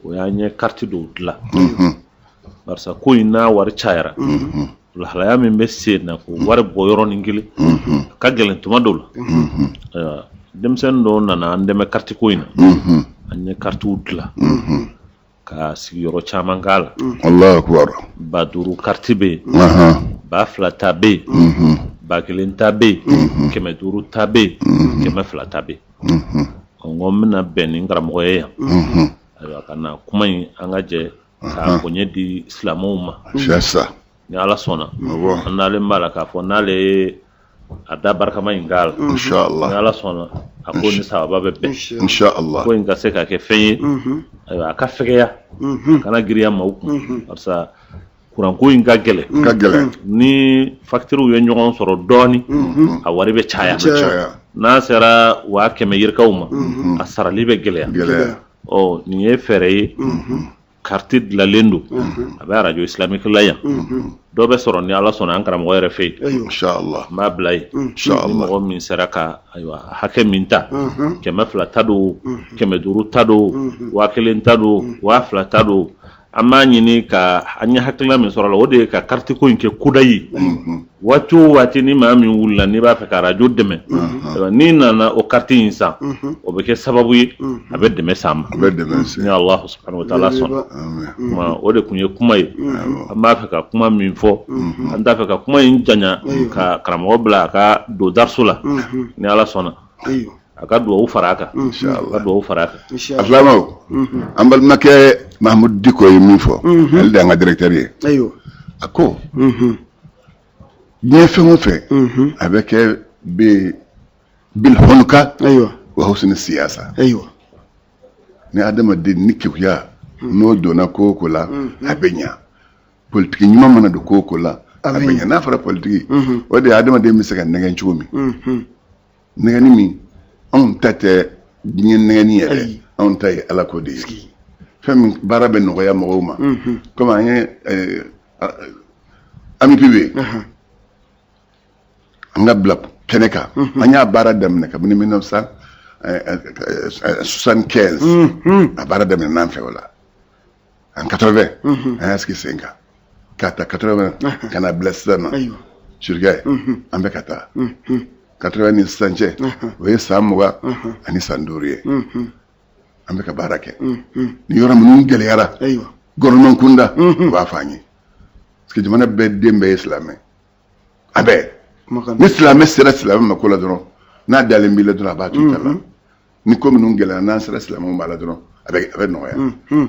o y'an ye kariti dɔw dilan, barisa ko in n'a wari cayara, lahalaya min bɛ sen na k'o wari bɔ yɔrɔnin kelen, a ka gɛlɛn tuma dɔw la. Ayiwa, denmisɛnnin dɔw nana an dɛmɛ kariti ko in na. An ye karitiw dilan ka sigiyɔrɔ caman k'a la. Allahu akbar. 5000 kariti bɛ yen, 2000 ta bɛ yen, 1000 ta bɛ yen, 500 ta bɛ yen, 200 ta bɛ yen. Ɔ, n ko n bɛna bɛn ni n karamɔgɔ ye yan. Ayiwa, ka na kuma in, an ka jɛ k'a bonya di silamɛw ma. C'est ça. Ni Ala sɔnna, Awɔ. an n'ale b'a la k'a fɔ n'ale ye a da barikama in k'a la, ni Inshallah. Ala sɔnna, a ko ni sababa bɛ bɛn, Inshallah. ko in ka se ka kɛ fɛn ye. Ayiwa, a ka fɛgɛya, a kana girinya maaw kun, barisa kuranko in ka gɛlɛn. Ka gɛlɛn. Ni factures ye ɲɔgɔn sɔrɔ dɔɔni, a wari bɛ caya. Caya. N'a sera 100 000 yirikaw ma, a sarali bɛ gɛlɛya. Gɛlɛya. Ɔ, nin ye fɛɛrɛ ye, kariti dilanlen don, a bɛ arajo islamique la yan. Dɔ bɛ sɔrɔ ni Ala sɔnna an karamɔgɔ yɛrɛ fɛ yen. Inshallah. N b'a bila yen. Ni Inshallah. mɔgɔ min sera ka ayiwa hakɛ min ta, 200 ta don, 500 ta don, 1000 ta don, 2000 ta don, An b'a ɲini ka an ye hakilina min sɔrɔ a la, o de ye ka kariti ko in kɛ kudayi. Waati o waati ni maa min wulila n'i b'a fɛ ka arajo dɛmɛ, n'i nana o kariti in san, o bɛ kɛ sababu ye a bɛ dɛmɛ s'an ma. A bɛ dɛmɛ se. Ni Alahu subahana wa taala sɔnna. O de tun ye kuma ye. An b'a fɛ ka kuma min fɔ, an t'a fɛ ka kuma in janya, ka karamɔgɔ bila a ka don dariso la. Ni Ala sɔnna, a ka dugawu fara a kan. Inshallah. A ka dugawu fara a kan. A filanan, an balimakɛ Mahamudu Diko ye min fɔ, ale de y'an ka directeur ye. A ko diɲɛ fɛn o fɛn, a bɛ kɛ bɛ bil hunuka wa husni siyasa. Ni adamaden ni kekuya n'o donna ko o ko la, a bɛ ɲa. Politiki ɲuman mana don ko o ko la, a bɛ ɲa. N'a fɔra politiki, o de ye adamaden bɛ se ka nɛgɛn cogo min. Nɛgɛnni min, anw ta tɛ diɲɛ nɛgɛnni yɛrɛ, anw ta ye Ala ko de ye. Fɛn min baara bɛ nɔgɔya mɔgɔw ma, komi an ye AMUPI bɛ yen, an ka bila kɛnɛ kan. An y'a baara daminɛ kabini 1975. A baara daminɛ n'an fɛ o la, en 80 an y'a sigi sen kan. K'a ta 80 ka na bila sisan na, sirikɛ, an bɛ ka taa. 80 ni sisan cɛ, o ye san 25 ye. An bɛ ka baara kɛ. Ni yɔrɔ minnu gɛlɛyara gouvernement kunda, u b'a fɔ an ye, parce que jamana bɛɛ den bɛɛ ye silamɛ. A bɛɛ ni silamɛ sera silamɛ ma ko la dɔrɔn, n'a dalen b'i la dɔrɔn, a b'a to i ta la. Ni ko minnu gɛlɛyara, n'an sera silamɛw b'a la dɔrɔn, a bɛ nɔgɔya.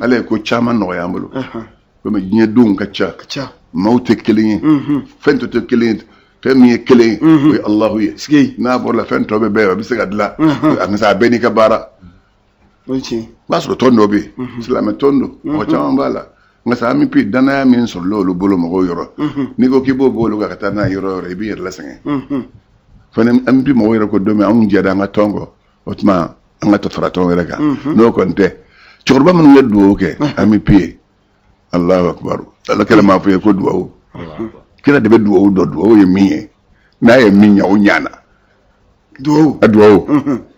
Ala ye ko caman nɔgɔya an bolo. Komi diɲɛ denw ka ca, maaw tɛ kelen ye, fɛn tɔ tɛ kelen ye. Fɛn min ye kelen ye, o ye Alahu ye. N'a bɔra la, fɛn tɔ bɛ bɛɛ, a bɛ se ka dilan. A bɛ se a bɛɛ n'i ka baara. I b'a sɔrɔ tɔn dɔ bɛ yen, silamɛ tɔn don, mɔgɔ caman b'a la. Nka sa AMUPI, danaya min sɔrɔla olu bolo mɔgɔw yɔrɔ, n'i ko k'i b'o bɔ olu kan ka taa n'a ye yɔrɔ o yɔrɔ, i b'i yɛrɛ lasɛgɛn. Fana AMUPI mɔgɔw yɛrɛ ko don min anw jɛra an ka tɔn kɔ, o tuma an ka tɔ fara tɔn wɛrɛ kan. N'o kɔni tɛ, cɛkɔrɔba minnu ye dugawu kɛ AMUPI ye, Alahu akibaru, Ala kɛlɛ m'a fɔ ye ko dugawu. Kira de bɛ dugawu dɔn, dugawu ye min ye. N'a ye min ɲa, o ɲana. Dugawu. A dugawu.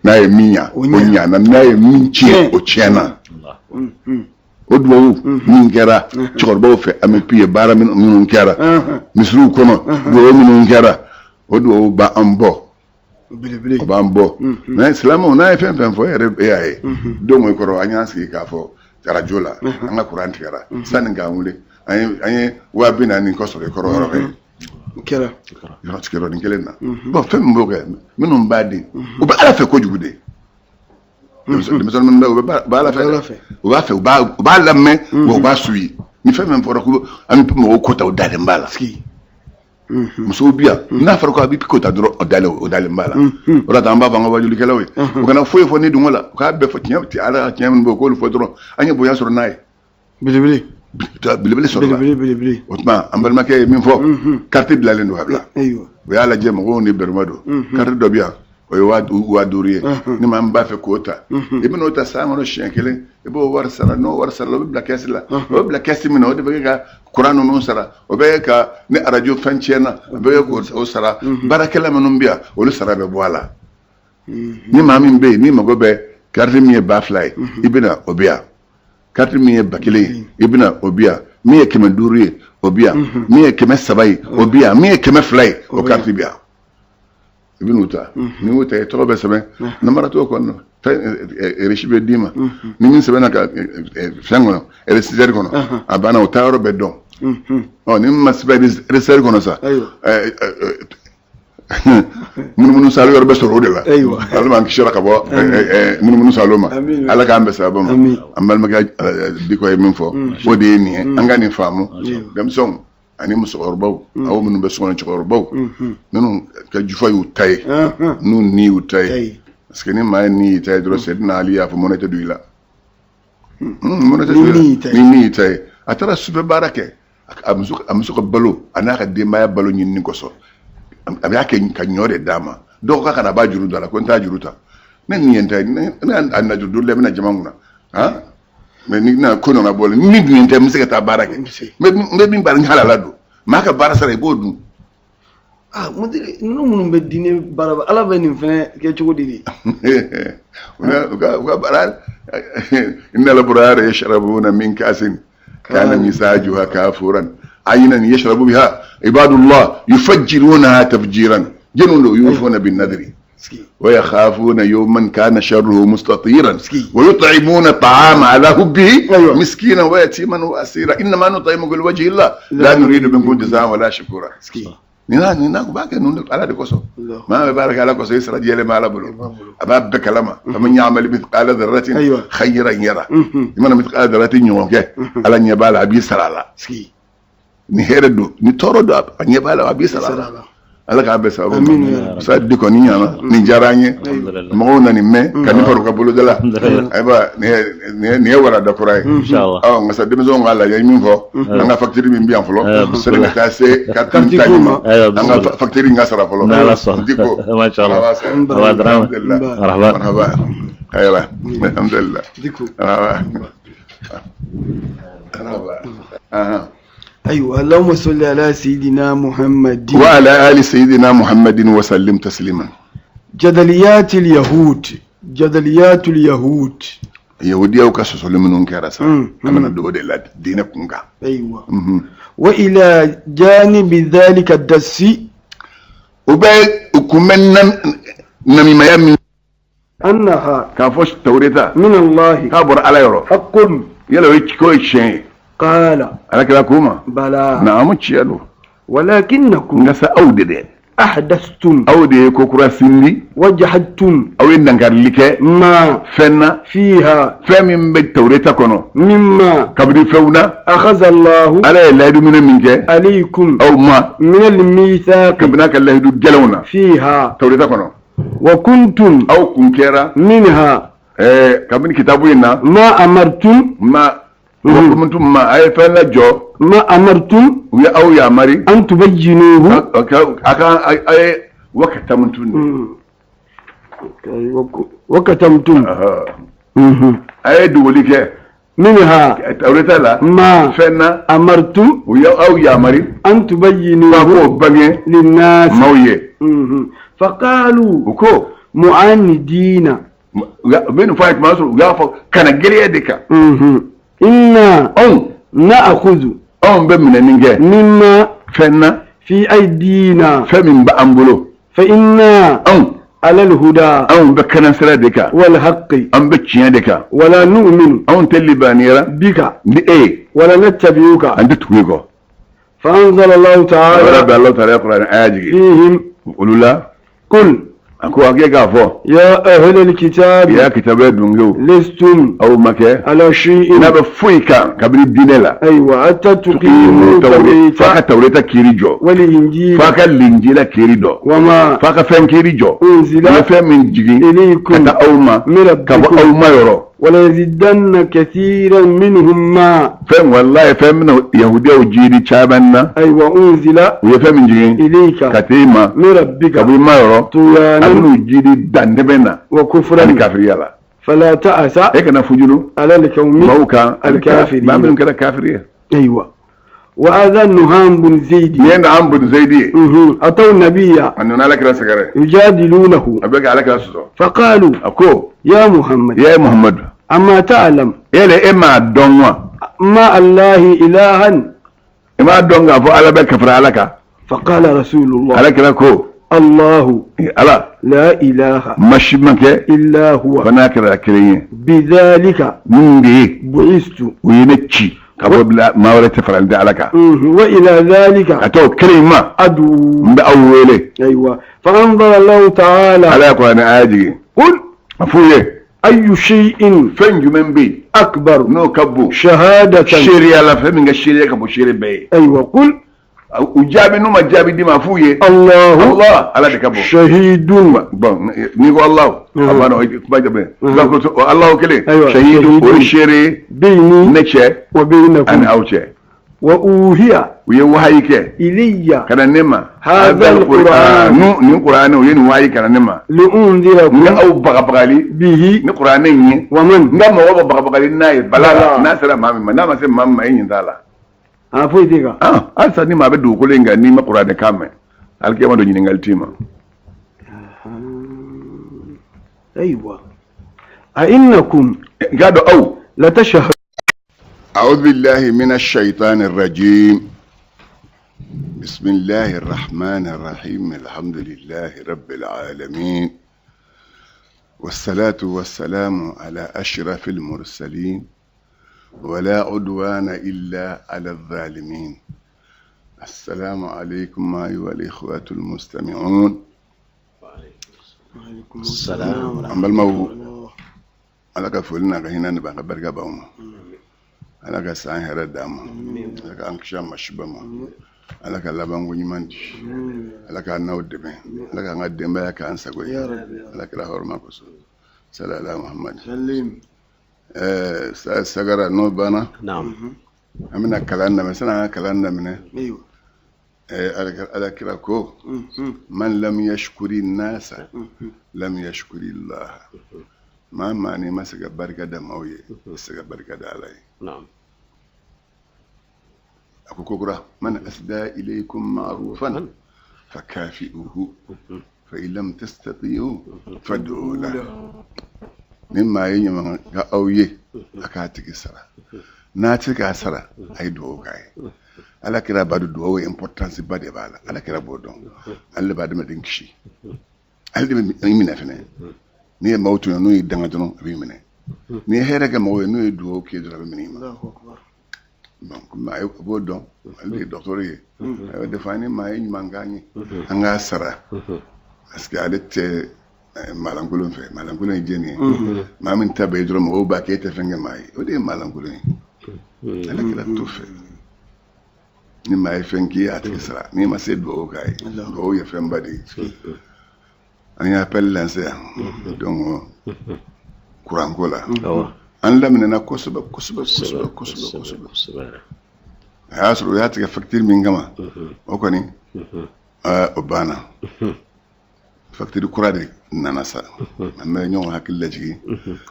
N'a ye min ɲa, o ɲana. N'a ye min tiɲɛ, o tiɲɛna. O dugawu min kɛra cɛkɔrɔbaw fɛ AMUPI ye, baara minnu kɛra misiriw kɔnɔ, dugawu minnu kɛra, o dugawu b'an bɔ. O b'an bɔ. Mais silamɛw, n'a ye fɛn fɛn fɔ, e yɛrɛ e y'a ye. Don o kɔrɔ, an y'an sigi k'a fɔ arajo la, an ka kuran tigɛra. Sanni k'an wuli, an ye 40 000 kɔ sɔrɔ i kɔrɔ yɔrɔ fɛ. Kɛra. Yɔrɔ tigɛ nin kelen na. Bon, fɛn min b'o kɛ, minnu b'a di, u bɛ Ala fɛ kojugu de. Denmisɛnnin minnu bɛ, u bɛ Ala fɛ. U b'a fɛ, u b'a lamɛn, wa u b'a suivi. Ni fɛn min fɔra ko an bɛ mɔgɔw ko ta, u dalen b'a la. Musow bi yan, n'a fɔra ko a bɛ ko ta dɔrɔn, o dalen b'a la. O de la an b'a fɔ an ka wajulikɛlaw ye, u kana foyi fɔ ni dungɔ la, u k'a bɛɛ fɔ tiɲɛ, Ala ka tiɲɛ min bɔ, u k'olu fɔ dɔrɔn, an ye bonya sɔrɔ n'a ye. Belebele. Belebele sɔrɔ la. Belebele. O tuma an balimakɛ ye min fɔ, carte bilalen don ka bila. O y'a lajɛ mɔgɔw ni bɛrɛma don. Carte dɔ bɛ yan, o ye 5000 ye. Ni maa min b'a fɛ k'o ta, i bɛn'o ta san kɔnɔ siɲɛ kelen, i b'o wari sara. N'o wari sara, o bɛ bila kɛsi la. O bɛ bila kɛsi min na, o de bɛ kɛ ka kuran ninnu sara, o bɛ kɛ ka ni arajo fɛn tiɲɛna, o bɛ kɛ k'o sara. Baarakɛla minnu bɛ yan, olu sara bɛ bɔ a la. Ni maa min bɛ yen n'i mago bɛ carte min ye 2000 ye, i bɛna, o bɛ yan. Carte min ye 1000 ye, i bɛna, o bɛ yan. Min ye 500 ye, o bɛ yan. Min ye 300 ye, o bɛ yan. Min ye 200 ye, o carte bɛ yan. I bɛ n'u ta, n'i y'u ta, i tɔgɔ bɛ sɛbɛn, namara t'o kɔnɔ, fɛn reçu bɛ d'i ma. Ni min sɛbɛnna ka fɛn kɔnɔ, récipiendaire kɔnɔ, a banna, o taa yɔrɔ bɛ dɔn. Ɔ ni min ma sɛbɛn récipiendaire kɔnɔ sa, munumunu salo yɔrɔ bɛ sɔrɔ o de la. Ala m'an kisira ka bɔ munumunu salo ma. Ala k'an bɛn sababa ma. An balimakɛ Diko ye min fɔ, o de ye nin ye. An ka nin faamu, denmisɛnw ani musokɔrɔbaw, aw minnu bɛ so kɔnɔ, cɛkɔrɔbaw minnu ka jufa y'u ta ye, n'u ni y'u ta ye. Parce que ni maa ye ni y'i ta ye dɔrɔn, Seydina Ali y'a fɔ, mɔnɛ tɛ don i la. Mɔnɛ tɛ don i la ni ni y'i ta ye. A taara sufɛ baara kɛ, a muso ka balo a n'a ka denbaya balo ɲinini kosɔn, a b'a kɛ ka ɲɔ de d'a ma. Dɔw k'a ka na, a b'a juru don a la, ko n t'a juru ta, ne nin ye n ta ye, ne a na juru don la, n bɛna jama kunna. Han, mais ni na ko nana bɔ, ni dun ye n ta ye, n bɛ se ka taa baara kɛ, n bɛ min baara, n halala don. Maa ka baara sara, i b'o dun. Ah, mudiri ninnu minnu bɛ diinɛ baara, Ala bɛ nin fɛnɛ kɛ cogo di de? U ka baara, innal abrara yashrabuna min ka'sin. Kana mizajuha kafuran aynan yashrabu biha ibadullah yufajjirunaha tafjiran. Jɛnw don? Yufuna bin nadri ويخافون يوما كان شره مستطيرا ويطعمون الطعام على حبه مسكينا ويتيما واسيرا انما نطعمكم لوجه الله لا نريد منكم جزاء ولا شكورا. Nina nina b'a kɛ ninnu ala de kosɔn. Maa bɛ baara kɛ ala kosɔn, i sara jɛlen bɛ ala bolo, a b'a bɛɛ kalama. Faman ya'mal mithqala dharratin khayran yara. I mana mithqala dharratin ɲɔgɔn kɛ, ala ɲɛ b'a la, a b'i sara a la. Ni hɛrɛ don, ni tɔɔrɔ don, a ɲɛ b'a la, a b'i sara a la. Ala k'a bɛɛ sababu ma. Sa di kɔni ɲana, nin diyara an ye. Mɔgɔw na nin mɛn ka nin fara u ka boloda la. Ayiwa, nin ye warada kura ye. Ɔ nka sa, denmisɛnw k'a lajɛ min fɔ, an ka facture min bɛ yan fɔlɔ, sani ka taa se carte ta in ma, an ka facture in ka sara fɔlɔ. Diko, alhamdulillah, marhaba, ayiwa, alhamdulillah, marhaba, marhaba. Ayiwa, allahumma salli ala sayidina muhammadin wa ala ali sayidina muhammadin wa sallim tasliman. Jadaliyat yahud, jadaliyat yahud. Yahudiyaw ka sɔsɔli minnu kɛra sa, an bɛna don o de la diinɛ kun kan. Ayiwa, wa ila janibi dhalika dasi. U bɛ u kun bɛ namimaya min annaha k'a fɔ tawureta min allahi k'a bɔra ala yɔrɔ haqqun. Yala o ye k'o ye tiɲɛ ye? Qala ala kira k'u ma bala naamu, tiɲɛ don. Walakinnakum nka sa, aw de dɛ ahdastum aw de ye ko kura sindi wajahadtum aw ye dankarili kɛ ma fɛn na fiha fɛn min bɛ tawureta kɔnɔ mimma kabini fɛnw na akhadha allahu ala ye layidu minɛ min kɛ alaykum aw ma min almithaqi kabini a ka layidu gɛlɛnw na fiha tawureta kɔnɔ wa kuntum aw kun kɛra minha kabini kitabu in na ma amartum ma kuntum ma a ye fɛn lajɔ ma amartum u ye aw yamari an tubayyinuhu a ka a ye wakatamtum wakatamtum a ye dogoli kɛ minha tawureta la ma fɛn na amartum u ye aw yamari an tubayyinuhu k'a k'o bange linnas maaw ye. Faqalu u ko mu'anidina u bɛ nin fɔ a ye tuma sɔrɔ u y'a fɔ kana gɛlɛya de kan. Inna anw na'khudhu anw bɛ minɛni kɛ mimma fɛn na fi aydina fɛn min bɛ an bolo fa inna anw ala alhuda anw bɛ kana sira de kan wal haqqi an bɛ tiɲɛ de kan wala nu'minu anw tɛ libaniyara bika ni e ye wala nattabi'uka an tɛ tugu i kɔ. Fa anzala Allahu ala ta'ala bɛ Alahu taala kuranɛ aya jigin fihim olu la. Qul A ko a k'e k'a fɔ ya ahla alkitab ya kitabu dungew lastum aw ma kɛ ala shay'in n'a bɛ foyi kan kabini diinɛ la aywa hatta tuqimu f'a ka tawrata tawureta kiiri jɔ wal injila f'a ka linjila kiiri dɔn wama f'a ka fɛn kiiri jɔ u unzila ye fɛn min jigin ka ilaykum taa aw ma min ka bɔ rabbikum aw ma yɔrɔ wala yazidanna kathiran minhum ma fɛn walayi fɛn bɛna yahudiyaw jiidi caman na aywa unzila u ye fɛn min jigin ilayka ka t'e ma min ka rabbika bɔ i ma yɔrɔ a tughyanan bɛn'u jiidi dantɛmɛ na wa ani kufran kafiriya la fala ta'sa e kana fujuru ala alqawmi maaw kan alkafirin maa minnu kɛra kafiri ye. aywa wa hadha nuham bun zaidi nin ye na an bun zayidi ye ataw nabiyya a nana ala kira sɛgɛrɛ yujadilunahu a bɛ ka ala kira sɔsɔ faqalu a ko ya muhammad ya muhammadu amma ta'lam yala e m'a dɔn wa ma allahi ilahan e m'a dɔn k'a fɔ ala bɛ kafara ala kan? Faqala rasulullah ala kira ko allahu ala la ilaha ma si ma kɛ illa huwa fo n'a kɛra kelen ye bidhalika min de ye bu'istu u ye ne ci ka bɔ bila maa wɛrɛ tɛ farali tɛ ala kan wa ila dhalika ka taa o kelen in ma adu n bɛ aw wele. Aywa fa anzala allahu ta'ala ala ye kuranɛ aya jigin qul a f'u ye ayu shay'in fɛn jumɛn bɛ yen akbar n'o ka bon shahadatan seereya la, fɛn min ka seereya ka bon seere bɛɛ ye? Aywa qul U jaabi n'u ma jaabi d'i ma, a f'u ye allahu Allah, ala de ka bon. Shahidun bon, n'i ko Allah, a banna, o ye kuma jumɛn ye? O Allah kelen Ayiwa, shahidu, o ye seere ye bayni ne cɛ wa ani baynakum aw cɛ. Wa uhiya U ye wahayi kɛ ilayya ka na ne ma Hadha al-Qur'an. Nu nin kuranɛ, u ye nin wahayi ka na ne ma n liundirakum ka aw bagabagali bihi ni kuranɛ in ye wa man n ka mɔgɔ bɛ bagabagali n'a ye bala la Bala. n'a sera maa min ma, n'a ma se maa min ma, e ɲin t'a la. A foyi tɛ kan. Ah, halisa ni maa bɛ dugukolo in kan, n'i ma kuranɛ kan mɛn, alikiyama don ɲininkali t'i ma. Aywa a innakum N k'a dɔn aw latashhadu أعوذ بالله من الشيطان الرجيم بسم الله الرحمن الرحيم الحمد لله رب العالمين والصلاة والسلام على أشرف المرسلين ولا عدوان إلا على الظالمين السلام عليكم أيها الإخوة المستمعون السلام an balimaw ala ka foli n'a ka hinɛ ni b'an ka barika b'aw ma ala ka san hɛrɛ d'an ma ala k'an kisi a masiba ma ala ka labanko ɲuman di ala k'an n'aw dɛmɛ ala k'an ka denbaya k'an sago ye ala kira hɔrɔma kosɔn salala muhammad ɛɛ sagara n'o banna an bɛna kalan daminɛ sani an ka kalan daminɛ ala kira ko man lam yashkuri nasa lam yashkuri Allah maa maa n'i ma se ka barika da maaw ye i tɛ se ka barika da ala ye a ko kokura man asda ilaykum ma'rufan fakafi'uhu fa in lam tastati'u fad'u lahu ni maa ye ɲuman kɛ aw ye a k'a tigi sara n'a tɛ k'a sara a ye dugawu k'a ye ala kira b'a dɔn dugawu importance ba de b'a la ala kira b'o dɔn ale de bɛ adamaden kisi ale de bɛ i minɛ fɛnɛ n'i ye maaw tɔɲɔ n'u y'i danga dɔrɔn a b'i minɛ n'i ye hɛrɛ kɛ mɔgɔw ye n'u ye dugawu k'i ye dɔrɔn a bɛ minɛ i ma donc a b'o dɔn ale de ye dɔgɔtɔrɔ ye a y'o de fɔ ni maa ye ɲuman k'an ye an k'a sara parce que ale tɛ maalankolon fɛ maalankolon ye jɛni ye maa min ta bɛ ye dɔrɔn mɔgɔw b'a kɛ e tɛ fɛn kɛ maa ye o de ye maalankolon ye ale kira t'o fɛ ni maa ye fɛn k'i ye a tigi sara n'i ma se dugawu k'a ye dugawu ye fɛnba de ye an ye appel lancé yan donc kuranko la an laminɛna kosɛbɛ kosɛbɛ kosɛbɛ kosɛbɛ kosɛbɛ a y'a sɔrɔ u y'a tigɛ facture min kama o kɔni o banna facture kura de nana sa an bɛ ɲɔgɔn hakili lajigin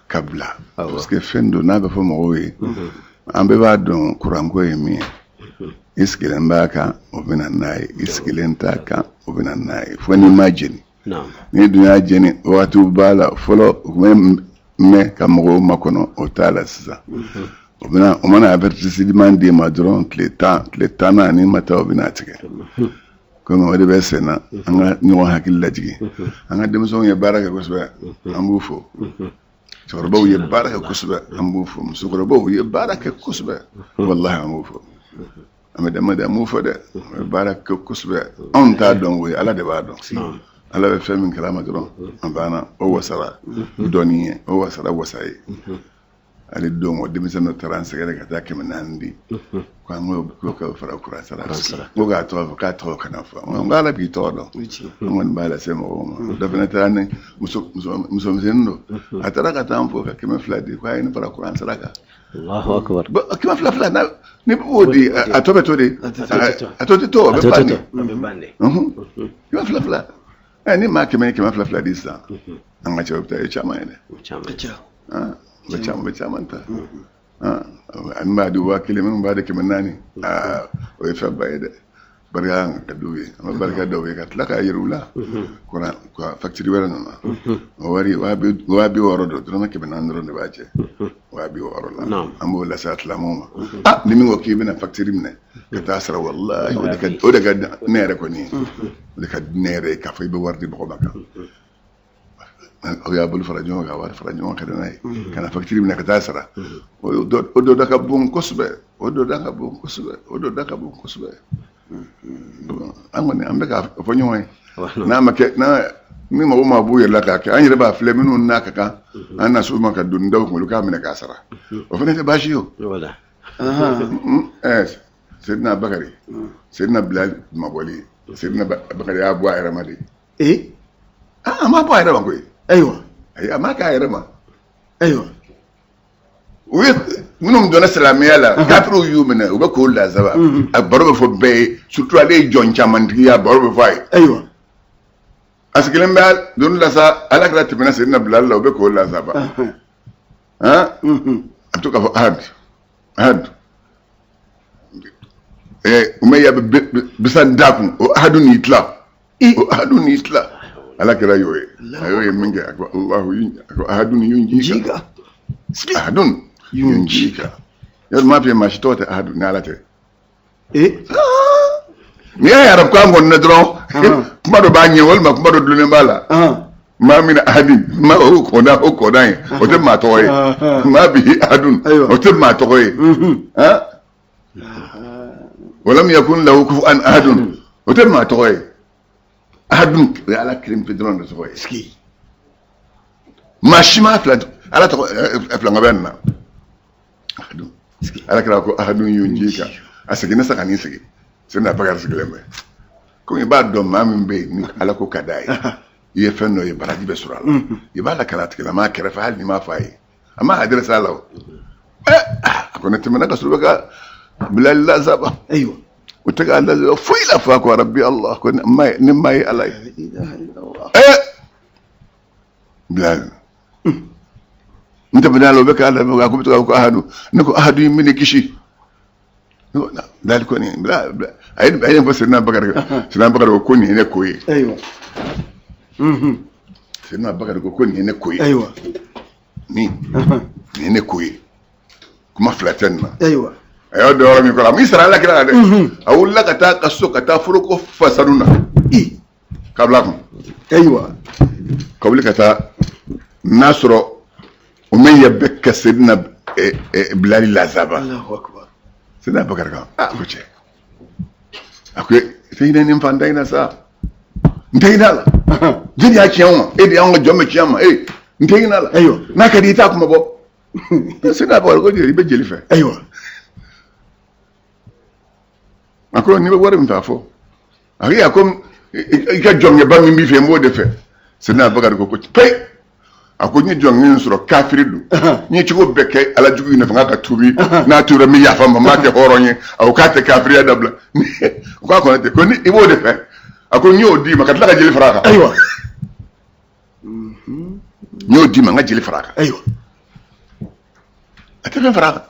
ka bila parce que fɛn don n'a bɛ fɔ mɔgɔw ye an bɛɛ b'a dɔn kuranko ye min ye i sigilen b'a kan o bɛ na n'a ye i sigilen t'a kan o bɛ na n'a ye fo n'i m'a jeni n'i dun y'a jeni wagatiw b'a la fɔlɔ u tun bɛ mɛn ka mɔgɔw makɔnɔ o t'a la sisan o bɛna o mana avertissement d'i ma dɔrɔn tile 10 tile 10nan n'i ma taa o bɛna tigɛ komi o de bɛ sen na an ka ɲɔgɔn hakili lajigin an ka denmisɛnw ye baara kɛ kosɛbɛ an b'u fo cɛkɔrɔbaw ye baara kɛ kosɛbɛ an b'u fo musokɔrɔbaw ye baara kɛ kosɛbɛ walahi an b'u fo an bɛ dama de an b'u fo dɛ u ye baara kɛ kosɛbɛ anw t'a dɔn koyi ala de b'a dɔn ala bɛ fɛn min kalama dɔrɔn an banna o wasara dɔnni ye o wasara wasa ye ale don o denmisɛn dɔ taara an sɛgɛrɛ ka taa 400 di ko an k'o ka fara kuran sara ko k'a tɔgɔ fɔ k'a tɔgɔ kana fɔ n ko ala b'i tɔgɔ dɔn an kɔni b'a lase mɔgɔw ma dɔ fana taara ni musomisɛnnin don a taara ka taa an fo ka 200 di ko a ye nin fara kuran sara kan kɛmɛ fila fila na ni b'o di a tɔ bɛ to de a tɔ tɛ to o bɛ ban de kɛmɛ fila fila ɛ ni maa kɛmɛ ye kɛmɛ fila fila di sisan an ka cɛ o bɛ taa ye caman ye dɛ o bɛ caman bɛ caman ta an b'a di 1000 minnu b'a di 400 aa o ye fɛnba ye dɛ barika ka d'u ye an bɛ barika da u ye ka tila k'a yir'u la kuran facture wɛrɛ nana o wari 60,000 don dɔrɔmɛ 400 dɔrɔn de b'a jɛ 60,000 la an b'o lase a silamɛw ma ah ni min ko k'i bɛna facture minɛ ka taa sara walahi o de ka di ne yɛrɛ kɔni ye o de ka di ne yɛrɛ ye k'a fɔ i bɛ wari di mɔgɔ ma kan aw y'a bolo fara ɲɔgɔn kan ka wari fara ɲɔgɔn kan ka na n'a ye ka na facture minɛ ka taa sara o dɔ da ka bon kosɛbɛ o dɔ da ka bon kosɛbɛ o dɔ da ka bon kosɛbɛ an kɔni an bɛ k'a fɔ ɲɔgɔn ye n'a ma kɛ n'a ni mɔgɔ ma b'u yɛrɛ la k'a kɛ an yɛrɛ b'a filɛ minnu n'a ka kan an na s'u ma ka don daw kun olu k'a minɛ k'a sara o fana tɛ baasi ye o Seydina Bakari Seydina Bilal mabɔli Seydina Bakari y'a bɔ a yɛrɛ ma de ee a m'a bɔ a yɛrɛ ma koyi ayiwa ayi a m'a k'a yɛrɛ ma ayiwa u ye minnu donna silamɛya la kafiriw y'u minɛ u bɛ k'o lazaba a baro bɛ fɔ bɛɛ ye surtout ale ye jɔn camantigi ye a baro bɛ fɔ a ye ayiwa a sigilen bɛ don la sa ala kira tɛmɛna Seydina Bilal la u bɛ k'o lazaba han a bɛ to k'a fɔ ahad ahad Umayya bɛ bisan da kun o ahadu n'i tila o ahadu n'i tila ala kira y'o ye a y'o ye min kɛ a ko Allahu a ko ahadun yunjika ahadun yunjika Yɔrɔ m'a f'i ye maa si tɔgɔ tɛ ahadu ni Ala tɛ. Ee. N'i y'a ye arabukan kɔni na dɔrɔn, kuma dɔ b'a ɲɛ walima kuma dɔ dulonnen b'a la. Ma min ahadin ma o kɔda o kɔda ye o tɛ maa tɔgɔ ye. Ma bihi ahadun o tɛ maa tɔgɔ ye. Walam yakun lahu kufuwan ahadun o tɛ maa tɔgɔ ye. Ahadun o ye Ala kelen pe dɔrɔn de tɔgɔ ye. Maa si ma fila Ala tɔgɔ filankafoya bɛ nin na. Ahadun Ala kira ko ahadun yunjika a seginna sa ka n'i sigi Seyidina Bakari sigilen bɛ komi i b'a dɔn maa min bɛ yen ni Ala ko ka d'a ye i ye fɛn dɔ ye baraji bɛ sɔrɔ a la i b'a lakali a tigilamaa kɛrɛfɛ hali n'i m'a fɔ a ye a ma adresse a la o a ko ne tɛmɛna ka sɔrɔ bɛ ka Bilali lazaba ayiwa o tɛ k'a lazaba foyi la f'a ko rabbi Allah ko ne ma ye Ala ye Bilali n tɛmɛna la o bɛ k'a lamɛn a ko bɛ to k'a ko ahadu ne ko ahadu in bɛ ne kisi Bilali ko nin a ye nin fɔ Seyidina Bakari Seyidina Bakari ko ko nin ye ne ko ye ayiwa Seyidina Bakari ko ko nin ye ne ko ye ayiwa nin nin ye ne ko ye kuma fila tɛ nin na ayiwa a y'o dɔn yɔrɔ min kɔrɔ a m'i sara Ala kira la dɛ a wulila ka taa ka so ka taa foroko fa sanu na k'a bila a kun ayiwa ka wuli ka taa n'a sɔrɔ o min ye bɛ ka Seyidina Bilali lazaba Allahu akbar Seyidina Bakari kan a ko cɛ a ko i tɛ hinɛ nin fantan in na sa n tɛ hinɛ a la jɔni y'a ci anw ma e de y'anw ka jɔn bɛ ci an ma e n tɛ hinɛ a la ayiwa n'a ka di i t'a kuma bɔ Seyidina Bakari ko i bɛ jeli fɛ ayiwa a ko n'i bɛ wari min fɛ a fɔ a ko a ko i ka jɔnkɛba min b'i fɛ n b'o de fɛ Seyidina Bakari ko ko peyi a ko n ye jɔnkɛ in sɔrɔ kafiri don n ye cogo bɛɛ kɛ ala jugu in nɔfɛ n k'a ka tuubi n'a tuubira n bɛ yafa ma n b'a kɛ hɔrɔn ye a ko k'a tɛ kafiriya dabila o k'a kɔnɔ ten ko ni i b'o de fɛ a ko n y'o d'i ma ka tila ka jeli fara a kan ayiwa n y'o d'i ma n ka jeli fara a kan ayiwa a tɛ fɛn fara a kan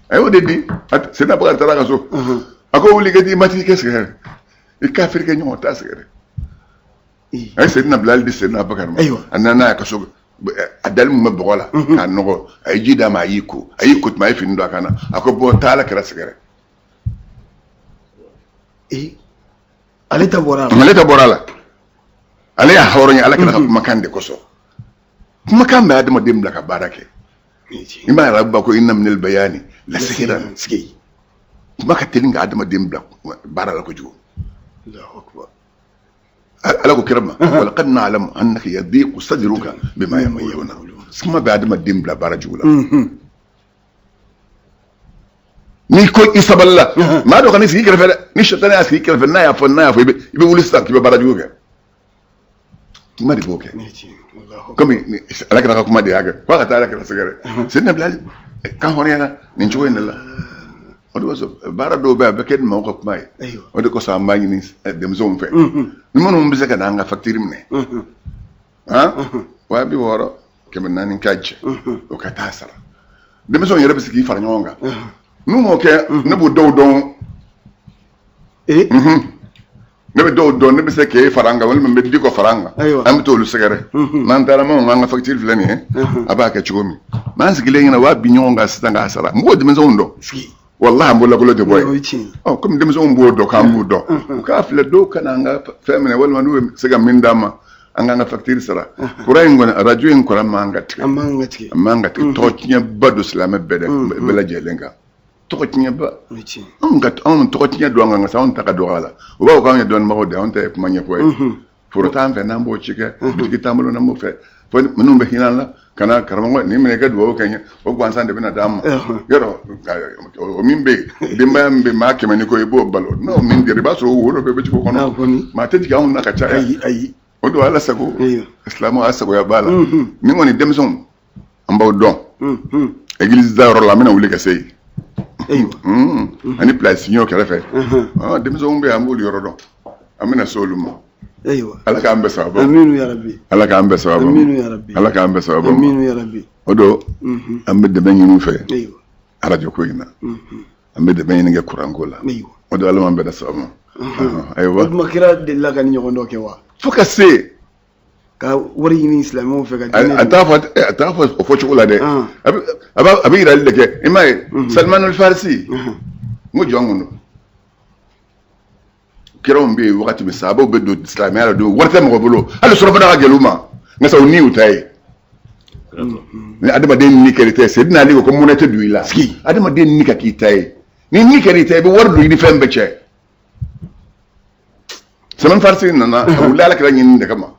a y'o de di Seyidina Bakari taara a ka so a ko wuli ka t'i matigikɛ sɛgɛrɛ i kafirikɛ ɲɔgɔn t'a sɛgɛrɛ a ye Seyidina Bilali di Seyidina Bakari ma a nana n'a ye ka so a dali mun bɛ bɔgɔ la k'a nɔgɔ a ye ji d'a ma a y'i ko a y'i ko tuma a ye fini don a kan na a ko bɔ taa Ala kira sɛgɛrɛ ale ta bɔra a la ale ta bɔra a la ale y'a hɔrɔnya Ala kira ka kumakan de kosɔn kumakan bɛ adamaden bila ka baara kɛ i m'a yɛrɛ ba ko inna minal bayani la sihiran kuma ka teli ka adamaden bila baara la kojugu Ala ko kira ma walaqad na'lamu annaka yadiqu sadruka bima yaquluna kuma bɛ adamaden bila baara jugu la n'i ko i sabalila maa dɔ kan'i sigi i kɛrɛfɛ dɛ ni sitani y'a sigi i kɛrɛfɛ n'a y'a fɔ n'a y'a fɔ i bɛ wuli sisan k'i bɛ baara jugu kɛ kuma de b'o kɛ komi Ala kira ka kuma de y'a kɛ k'a ka taa Ala kira sɛgɛrɛ Seyidina Bilali kan hɔrɔnyara nin cogo in de la o de kosɔn baara dɔw bɛ yen a bɛ kɛ ni maaw ka kuma ye o de kosɔn an b'a ɲini denmisɛnw fɛ ni minnu bɛ se ka na an ka facture minɛ han 60 000 400 ka jɛ o ka taa sara denmisɛnw yɛrɛ bɛ se k'i fara ɲɔgɔn kan n'u m'o kɛ ne b'o dɔw dɔn ne bɛ dɔw dɔn ne bɛ se k'e fara an kan walima n bɛ Diko fara an kan an bɛ t'olu sɛgɛrɛ n'an taara maaw an ka facture filɛ nin ye a b'a kɛ cogo min n'an sigilen ɲɛna u b'a bin ɲɔgɔn kan sisan k'a sara n b'o denmisɛnw dɔn walahi an bololakolon tɛ bɔ yen ɔ komi denmisɛnw b'o dɔn k'an b'u dɔn u k'a filɛ dɔw ka na an ka fɛn minɛ walima n'u bɛ se ka min d'an ma an k'an ka facture sara kuran in kɔni arajo in kuran man ka tigɛ a man ka tigɛ a man ka tigɛ tɔgɔ tiɲɛba don silamɛ bɛɛ lajɛlen kan tɔgɔ tiɲɛba anw ka anw tɔgɔ tiɲɛ don an kan sa anw ta ka dɔgɔ a la u b'a fɔ k'anw ye dɔnnibagaw de ye anw ta ye kuma ɲɛfɔ ye foro t'an fɛ n'an b'o ci kɛ bitigi t'an bolo n'an b'o fɛ fo minnu bɛ hinɛ an la ka na karamɔgɔ nin minɛ i ka dugawu kɛ n ye o gansan de bɛna d'an ma yɔrɔ o min bɛ yen denbaya min bɛ maa 100 ni kɔ i b'o balo n'o min dira i b'a sɔrɔ o wo dɔ bɛɛ bɛ jigin o kɔnɔ maa tɛ jigin anw na ka caya ayi o don Ala sago silamɛw a sagoya b'a la ni kɔni denmisɛnw an b'aw dɔn église da yɔrɔ la an bɛna wuli ka se yen ani place ɲɔ kɛrɛfɛ denmisɛnw bɛ yen an b'olu yɔrɔ dɔn an bɛna se olu ma Ala k'an bɛɛ sababu Ala k'an bɛɛ sababu Ala k'an bɛɛ sababu o don an bɛ dɛmɛ ɲini u fɛ arajo ko in na an bɛ dɛmɛ ɲini kɛ kuranko la o don Ala m'an bɛɛ da sababu ma ayiwa o tuma kira delila ka nin ɲɔgɔn dɔ kɛ wa fo ka se Ka wari ɲini silamɛw fɛ ka diinɛ A t'a fɔ, a t'a fɔ o fɔcogo la dɛ. A bɛ yirali de kɛ. I m'a ye, Salman Farisi, n ko jɔn kun don. Kiraw bɛ yen wagati min, sahabaw bɛ don silamɛya la don, wari tɛ mɔgɔ bolo, hali surafana ka gɛlɛn u ma, nka sa u ni y'u ta ye. Ni adamaden ni kɛra i ta ye, Seydina Ali ko ko mɔnɛ tɛ don i la. Adamaden ni ka k'i ta ye, ni ni kɛra i ta ye, i bɛ wari don i ni fɛn bɛɛ cɛ. Salman Farisi nana, a wulila Ala kira ɲini de kama.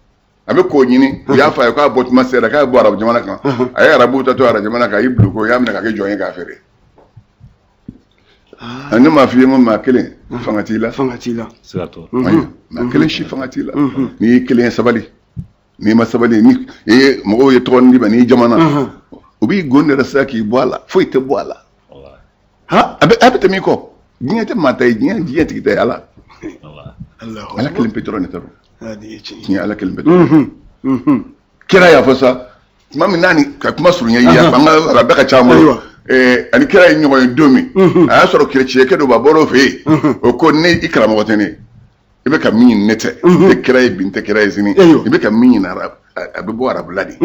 A bɛ k'o ɲini, u y'a fɔ a ye k'a bɔ tuma sera, k'a bɛ bɔ arabu jamana kan. A ye arabuw ta to arabu jamana kan, a y'i bila ko y'a minɛ ka kɛ jɔn ye k'a feere. Ne m'a f'i ye n ko maa kelen fanga t'i la. Fanga t'i la. Siga t'o. Ayi, maa kelen si fanga t'i la. N'i y'i kelen ye, sabali. N'i ma sabali, ni i ye mɔgɔw ye tɔgɔ d'i ma, n'i jamana, u b'i gon de sisan k'i bɔ a la, foyi tɛ bɔ a la. A bɛ tɛmɛ i kɔ. Diɲɛ tɛ maa ta ye, diɲɛ tigi ta ye Ala. Ala kelen pe dɔrɔn de ta don. Diɲɛ, Ala kelen pe dɔrɔn. Kira y'a fɔ sa tuma min n'a ni ka kuma surunya i ye, an ka a bɛɛ ka ca an bolo. Ani kira ye ɲɔgɔn ye don min, a y'a sɔrɔ kerecɛnkɛ dɔ b'a bɔra o fɛ yen, o ko ne i karamɔgɔ tɛ ne ye, i bɛ ka min ɲini ne tɛ, n tɛ kira ye bi, n tɛ kira ye sini, i bɛ ka min ɲini arabu, a bɛ bɔ arabula de,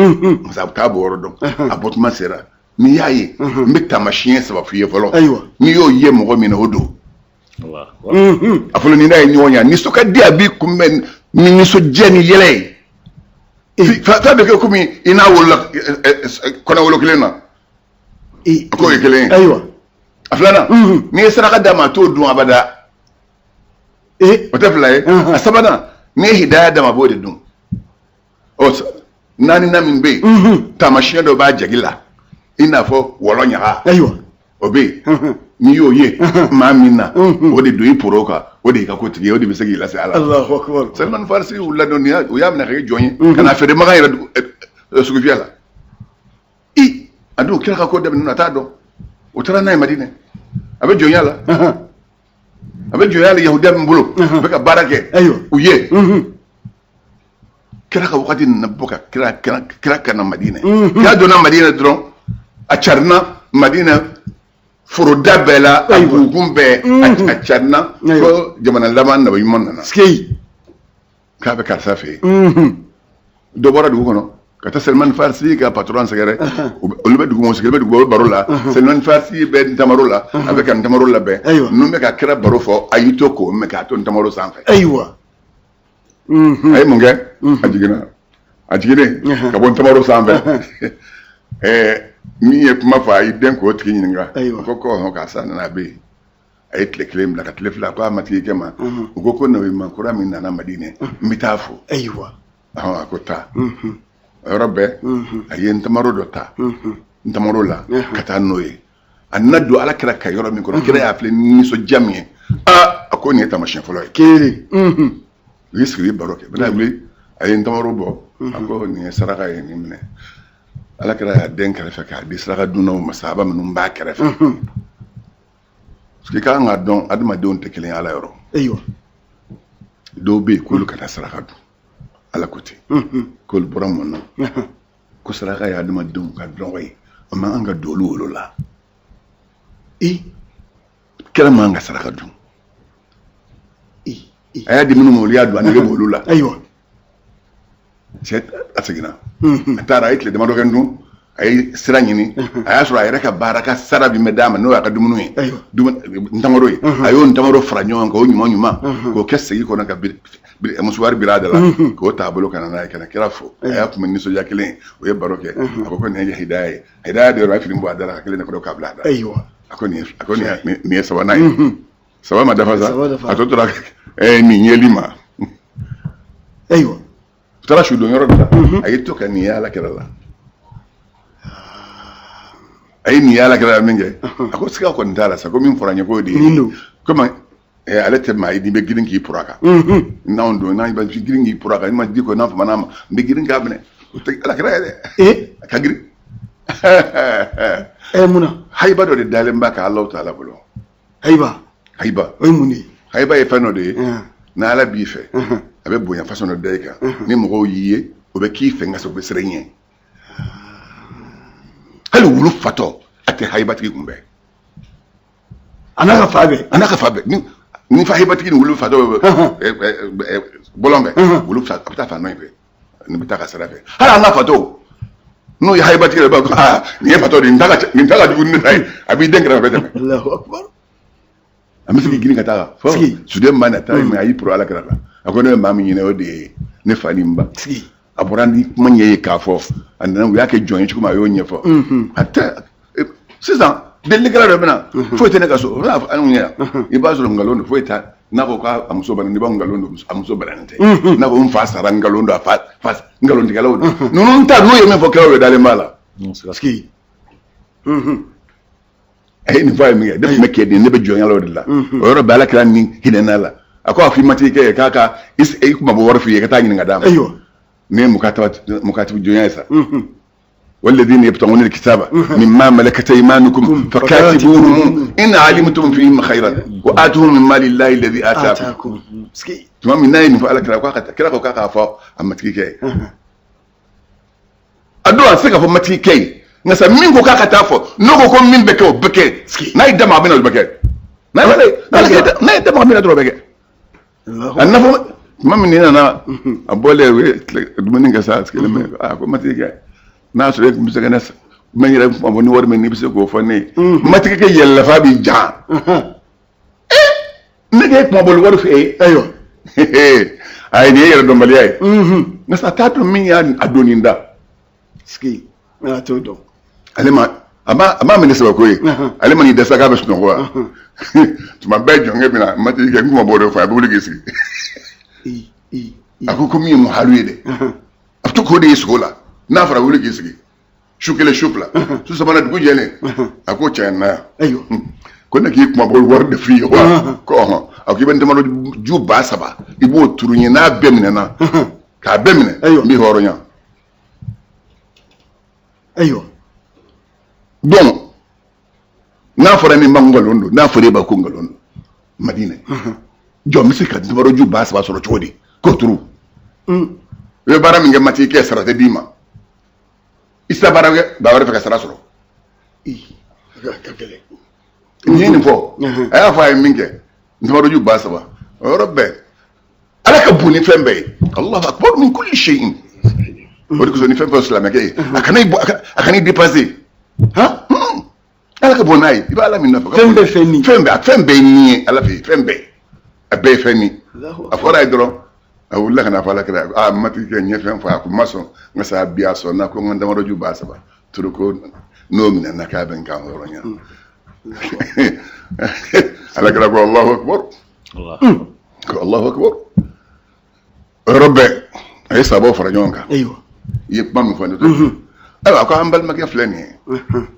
parce que a bɛ taa bɔ yɔrɔ dɔn, a bɔ tuma sera. N'i y'a ye, n bɛ taamasiyɛn saba f'i ye fɔlɔ, n'i y'o ye mɔgɔ min na, o don. A fɔlɔ, ni n'a ye ɲɔgɔn ye, a nisɔn ka di, a b'i kunbɛn ni nisɔndiya ni yɛlɛ ye, fɛn bɛ kɛ komi i n'a wolola kɔnɔwolo kelen na. A k'o ye kelen ye. A filanan, n'i ye saraka d'a ma, a t'o dun abada. O tɛ fila ye. A sabanan, n'i ye hidaya d'a ma, a b'o de dun. Ɔ, naaninan min bɛ yen, taamasiyɛn dɔ b'a jagi la, i n'a fɔ wɔlɔ ɲaga. O bɛ yen, n'i y'o ye maa min na, o de don i poro kan, o de y'i ka kotigi ye, o de bɛ se k'i lase Ala. Allahu akbar. Salman Farisi wulila don, u y'a minɛ ka kɛ jɔn ye, ka na feere Makan yɛrɛ sugufiyɛ la. I a dun, kira ka ko daminɛ, a t'a dɔn. O taara n'a ye Madinɛ, a bɛ jɔnya la, a bɛ jɔnya la yahudiya min bolo, a bɛ ka baara kɛ u ye. Kira ka wagati nana bɔ ka kira ka na Madinɛ. Kira donna Madinɛ dɔrɔn, a carinna Madinɛ foroda bɛɛ la, a dugukun bɛɛ, a carinna ko jamana laban nabi ɲuman nana, k'a bɛ karisa fɛ yen. Dɔ bɔra dugu kɔnɔ ka taa Salman Farisi ka patron sɛgɛrɛ. Olu bɛ dugu kɔnɔ, sigilen bɛ dugu, bɛ baro la. Salman Farisi bɛ ntamaro la, a bɛ ka ntamaro labɛn. Ninnu bɛ ka kira baro fɔ, a y'i to k'o mɛn k'a to ntamaro sanfɛ. A ye mun kɛ? A jiginna, a jiginnen ka bɔ ntamaro sanfɛ, min ye kuma fɔ, a y'i den k'o tigi ɲininka. O ko ko karisa nana, a bɛ yen. A ye tile kelen bila ka tile fila, ko a matigi kɛ ma. U ko ko nabi kura min nana Madinɛ, n bɛ taa fo. A ko taa. O yɔrɔ bɛɛ, a ye ntamaro dɔ ta ntamaro la ka taa n'o ye. A nana don Ala kira ka yɔrɔ min kɔnɔ, kira y'a filɛ ni nisɔndiya min ye, aa, a ko nin ye taamasiyɛn fɔlɔ ye. Kelen. U y'i sigi, u ye baro kɛ. Bɛna wuli, a ye ntamaro bɔ, a ko nin ye saraka ye, nin minɛ. Ala kira y'a den kɛrɛfɛ k'a di saraka dunnaw ma, sahaba minnu b'a kɛrɛfɛ, parce que i ka kan k'a dɔn, adamadenw tɛ kelen ye Ala yɔrɔ. Dɔw bɛ yen k'olu ka taa saraka dun, Ala ko ten, k'olu bɔra mun na? Ko saraka ye adamadenw ka dɔgɔ ye, a man kan ka don olu wolo la. Kira man kan ka saraka dun. A y'a di minnu ma, olu y'a dun, a nege b'olu la. Cɛ a seginna, a taara, a ye tile damadɔ kɛ dun, a ye sira ɲini, a y'a sɔrɔ a yɛrɛ ka baara ka sara min bɛ d'a ma, n'o y'a ka dumuni ye, ntamaro ye, a y'o ntamaro fara ɲɔgɔn kan, o ɲuman ɲuman, k'o kɛ segi kɔnɔ, ka musuwari biri a da la, k'o t'a bolo ka na n'a ye, ka na kira fo. A y'a kun bɛ nisɔndiya kelen ye, o ye baro kɛ. A ko ko nin ye hidaya ye. Hidaya de yɔrɔ, a ye fini bɔ a da la ka kelen de kɔrɔ k'a bila a da. A ko nin ye sabanan ye. Saba ma dafa sa, a tɔ tora nin yeli ma. U taara su don yɔrɔ dɔ la, a y'i to ka nin ye Ala kira la. A ye nin ye Ala kira la min kɛ, a ko siga kɔni t'a la sa, ko min fɔra n ye k'o de ye. Komi ale tɛ maa ye n'i bɛ girin k'i poro a kan. N'anw don, n'an bɛ girin k'i poro a kan, i ma ji ko n'a fama n'a ma, n bɛ girin k'a minɛ. O tɛ Ala kira ye dɛ, a ka girin. Mun na? Hayiba dɔ de dalen b'a kan Alahu taala bolo. Hayiba? Hayiba. O ye mun de ye? Hayiba ye fɛn dɔ de ye, n'Ala b'i fɛ, a bɛ bonya façon dɔ da i kan, ni mɔgɔw y'i ye, o bɛ k'i fɛ, nka o bɛ siran i ɲɛ. Hali wulu fatɔ, a tɛ hayibatigi kunbɛn. A n'a ka fa bɛɛ. A n'a ka fa bɛɛ. Ni fa hayibatigi ni wulu fatɔ bɛ bɔlɔn fɛ, wulu a bɛ taa fan dɔ in fɛ. Nin bɛ taa ka sira fɛ. Hali an ka fatɔw, n'u ye hayibatigi yɛrɛ b'a fɔ, aa, nin ye fatɔ de ye, nin ta ka jugu ni ne ta ye. A b'i den kɛrɛfɛ, a bɛ tɛmɛ. Allahu akbar. A bɛ se k'i girin ka taa fɔ. Sigi. Suden ma na taa min, a y'i poro Ala kira la. A ko ne bɛ maa min ɲini, o de ye ne fa ni n ba. Sigi. A bɔra ni kuma ɲɛ ye k'a fɔ, a nana, u y'a kɛ jɔn ye cogo min, a y'o ɲɛfɔ. A tɛ sisan delilikɛla dɔ bɛ na, foyi tɛ ne ka so, o bɛna fɔ anw ɲɛ yan. I b'a sɔrɔ nkalon don, foyi t'a. N'a ko k'a muso bana, n'i b'a nkalon don, a muso bananen tɛ. N'a ko n fa sara, nkalon don, a fa nkalontigɛlaw don. Ninnu ta, n'u ye min fɔ, kiraw ye dalen b'a la. Sigi. A ye nin fɔ a ye min kɛ, ne tun bɛ kɛ nin, ne bɛ jɔnya la o de la. O yɔrɔ bɛɛ, Ala kira ni hinɛna la. A ko a fɔ i matigikɛ ye k'a ka i kuma bɔ wari f'i ye, ka taa ɲininka d'a ma. Ne ye mukatibu jɔnya ye sa. والذين يبتغون الكتاب مما ملكت ايمانكم فكاتبوهم ان علمتم فيهم خيرا واتوهم من مال الله الذي اتاكم. Atakum. Sigi. Tuma min n'a ye nin fɔ Ala kira ko a ka kira ko k'a k'a fɔ a matigikɛ ye, a don a tɛ se k'a fɔ matigikɛ ye, nka sa min ko k'a ka taa fɔ, n'o ko ko min bɛ kɛ, o bɛ kɛ. N'a ye dama, a bɛ na, o bɛ kɛ. N'a ye dama, a bɛ na dɔrɔn, o bɛ kɛ. Allahu A nafa tuma min, ne nana, a bɔlen, u ye dumuni kɛ sa, sigilen bɛ. A ko matigikɛ, n'a sɔrɔ e tun bɛ se ka ne n yɛrɛ kuma bɔ ni wari min, n'i bɛ se k'o fɔ ne ye. Matigikɛ yɛlɛla f'a b'i jan. Ne k'e kuma bɔ wari fɛ e. Ayiwa. Ayi, nin ye yɛrɛdɔnbaliya ye. Nka sa, a t'a dɔn min y'a a donni da. Sigi. A t'o dɔn. Ale ma a ma minɛ sabako ye. Ale ma n'i dɛsɛ k'a bɛ sunɔgɔ wa. Tuma bɛɛ jɔnkɛ bɛ na, matigikɛ, n kuma bɔ o de fɔ, a bɛ wuli k'i sigi. I i. A ko min ye muhalu ye dɛ, a bɛ to k'o de ye sogo la. N'a fɔra wuli k'i sigi, su kelen, su fila, su sabanan, dugu jɛlen, a ko cɛ na yan. Ayiwa. Ko ne k'i kuma bɔ wari de f'i ye wa? Ko ɔhɔn. A ko i bɛ ntamaro ju 3000, i b'o turu n ye, n'a bɛɛ minɛna, k'a bɛɛ minɛ, Ayiwa. n b'i hɔrɔnya. Ayiwa. Donc n'a fɔra ne ma nkalon don, n'a fɔra e ma ko nkalon don, Madinɛ jɔn bɛ se ka ntamaro ju 3000 sɔrɔ cogo di k'o turu? I bɛ baara min kɛ matigikɛ, sara tɛ d'i ma. I sera baara kɛ ba wɛrɛ fɛ ka sara sɔrɔ. I. A ka gɛlɛn. Nin ye nin fɔ, a y'a fɔ a ye min kɛ, ntamaro ju 3000, o yɔrɔ bɛɛ, Ala ka bon ni fɛn bɛɛ ye. Allahu akbar min kulli shay'in. O de kosɔn, ni fɛn fɛn silamɛkɛ ye, a kana i bɔ, a kana i dépasser. Han. Ala ka bon n'a ye, i bɛ Ala min nɔfɛ. Fɛn bɛɛ fɛn ni. Fɛn bɛɛ, fɛn bɛɛ ye nin ye Ala fɛ yen, fɛn bɛɛ, a bɛɛ ye fɛn ni. Allahu A fɔra a ye dɔrɔn, a wulila ka na fɔ Ala kira, a matigikɛ, n ye fɛn fɔ, a ko n ma sɔn, n ka sa bi a sɔnna ko n ka ntamaro ju 3000 turu, ko n'o minɛna k'a bɛ n kan hɔrɔnya. Ala kira ko Allahu akbar. Ko Allahu akbar. O yɔrɔ bɛɛ, a ye sabaw fara ɲɔgɔn kan. Ayiwa. I ye kuma min fɔ ne to, ayiwa, a ko an balimakɛ filɛ nin ye,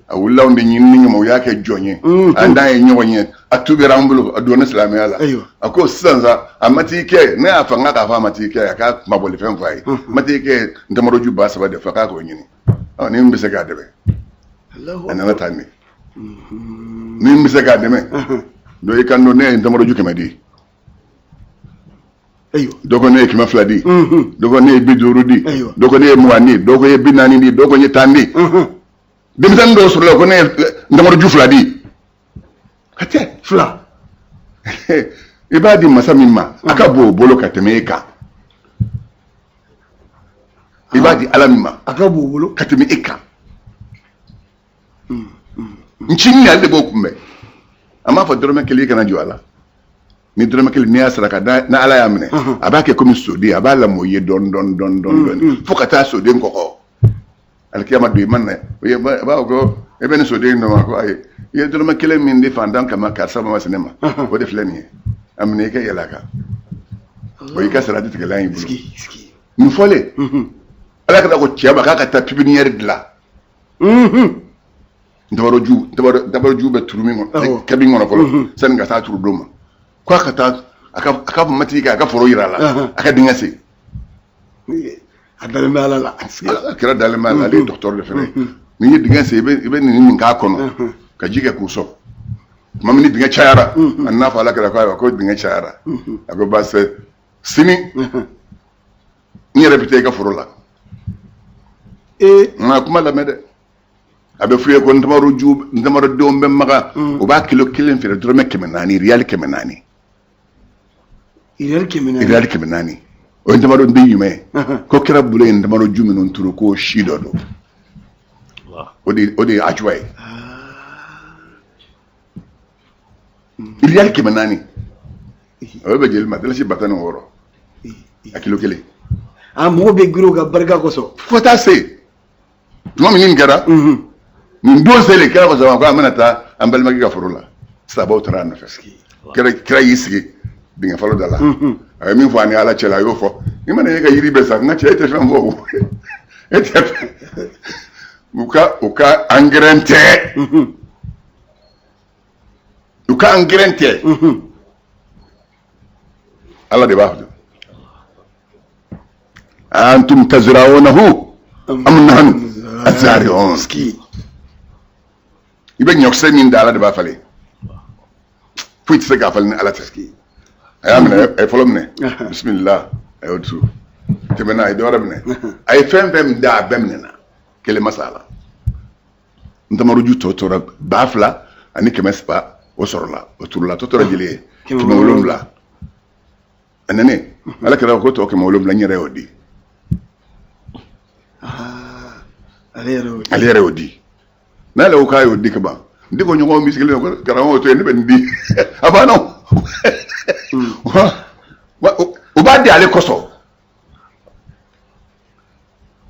a wulila anw de ɲinini kama, u y'a kɛ jɔn ye, an n'a ye ɲɔgɔn ye, a tubira an bolo, a donna silamɛya la. Ayiwa. A ko sisan sa, a matigikɛ, ne y'a fanga k'a fɔ a matigikɛ ye, a k'a kumabɔlifɛn fɔ a ye. Matigikɛ, ntamaro ju 3000 de fɔ k'a k'o ɲini. Ɔ, ni min bɛ se k'a dɛmɛ. Allahu A nana tan de, ni min bɛ se k'a dɛmɛ dɔ, i kan don, ne ye ntamaro ju 100 di. Ayiwa. Dɔ ko ne ye 200 di, dɔ ko ne ye 50 di, Ayiwa. dɔ ko ne ye 20 di, dɔ ko ye 40 di, dɔ ko n ye 10 di. Denmisɛnnin dɔw sɔrɔla ko ne ye ntamaro ju 2 di. A tɛ Fila. I b'a di masa min ma, a ka bon o bolo ka tɛmɛ e kan. I b'a di Ala min ma, A ka b'u bolo. ka tɛmɛ e kan. Ncinin, ale de b'o kunbɛn. A m'a fɔ dɔrɔmɛ kelen i kana jɔ a la. Ni dɔrɔmɛ kelen n'i y'a saraka, n'a Ala y'a minɛ, a b'a kɛ komi soden, a b'a lamɔ i ye dɔɔni dɔɔni dɔɔni dɔɔni dɔɔni fo ka taa soden kɔgɔ. Alikiyama don, i ma na, o ye a b'a fɔ ko e bɛ nin soden in dɔn wa? Ko ayi. I ye dɔrɔmɛ kelen min di fantan kama, karisa ma se ne ma, o de filɛ nin ye, a minɛ i ka yɛlɛ a kan, o y'i ka sarati tigɛlan y'i bolo. Sigi. Sigi. Nin fɔlen, Ala ka ko cɛ ma k'a ka taa pépinière dilan. Ntabaroju bɛ turu min kɔnɔ, kɛ min kɔnɔ fɔlɔ sani ka taa turu don ma, ko a ka taa a ka matigi kɛ a ka foro yira a la, a ka dingɛ sen. A dalen bɛ Ala la. Ala kira dalen b'a la, ale ye docteur de fɛnɛ ye. N'i ye dingɛ sen, i bɛ nin nin k'a kɔnɔ ka ji kɛ k'u sɔn. Tuma min ni dingɛ cayara, a n'a fɔ Ala kira ko ayiwa, ko dingɛ cayara. A ko baasi tɛ, sini n yɛrɛ bɛ taa i ka foro la. Nka kuma lamɛn dɛ, a bɛ f'u ye ko ntamaro ju, ntamaro denw bɛ Maga, u b'a kilo kelen feere dɔrɔmɛ 400, riyali 400. Riyali 400. Riyali 400. O ye ntamaro den jumɛn ye? Ko kira bolo ye ntamaro ju minnu turu, k'o si dɔ don. O de ye ajuwa ye. Riyali 400, o bɛ bɛn joli ma? Dalasi 16 a kilo kelen. A mɔgɔ bɛ girin o ka barika kosɔn. Fo taa se tuma min nin kɛra, nin don selen, kira ko sama ko an bɛna taa an balimakɛ ka foro la. Sabaw taara a nɔfɛ. Kira y'i sigi dingɛ fɔlɔ da la, a ye min fɔ a ni Ala cɛ la, a y'o fɔ. I mana e ka yiri bɛɛ sa, n ka cɛ, e tɛ fɛn fɔ o, e tɛ fɛn. U ka angɛrɛn tɛ, u ka angɛrɛn tɛ. Ala de b'a fɔ: antum tazra'unahu am nahnu azari'un. I bɛ ɲɔkisɛ min da, Ala de b'a falen. Foyi tɛ se k'a falen ni Ala tɛ. A y'a minɛ, a ye fɔlɔ minɛ, bisimilah, a y'o turu. Tɛmɛna, a ye dɔ wɛrɛ minɛ. A ye fɛn fɛn min da, a bɛɛ minɛna, kelen ma sa a la. Ntamaruju tɔ tora 2300, o sɔrɔla, o turula. Tɔ tora joli ye? 700. A nana, Ala kɛra ko tɔ 700, n yɛrɛ y'o di. Ale yɛrɛ y'o di. N'ale ko k'a y'o di ka ban, n ko ɲɔgɔn min sigilen ko karamɔgɔ to yen, ne bɛ nin di, a banna. O b'a di ale kosɔn.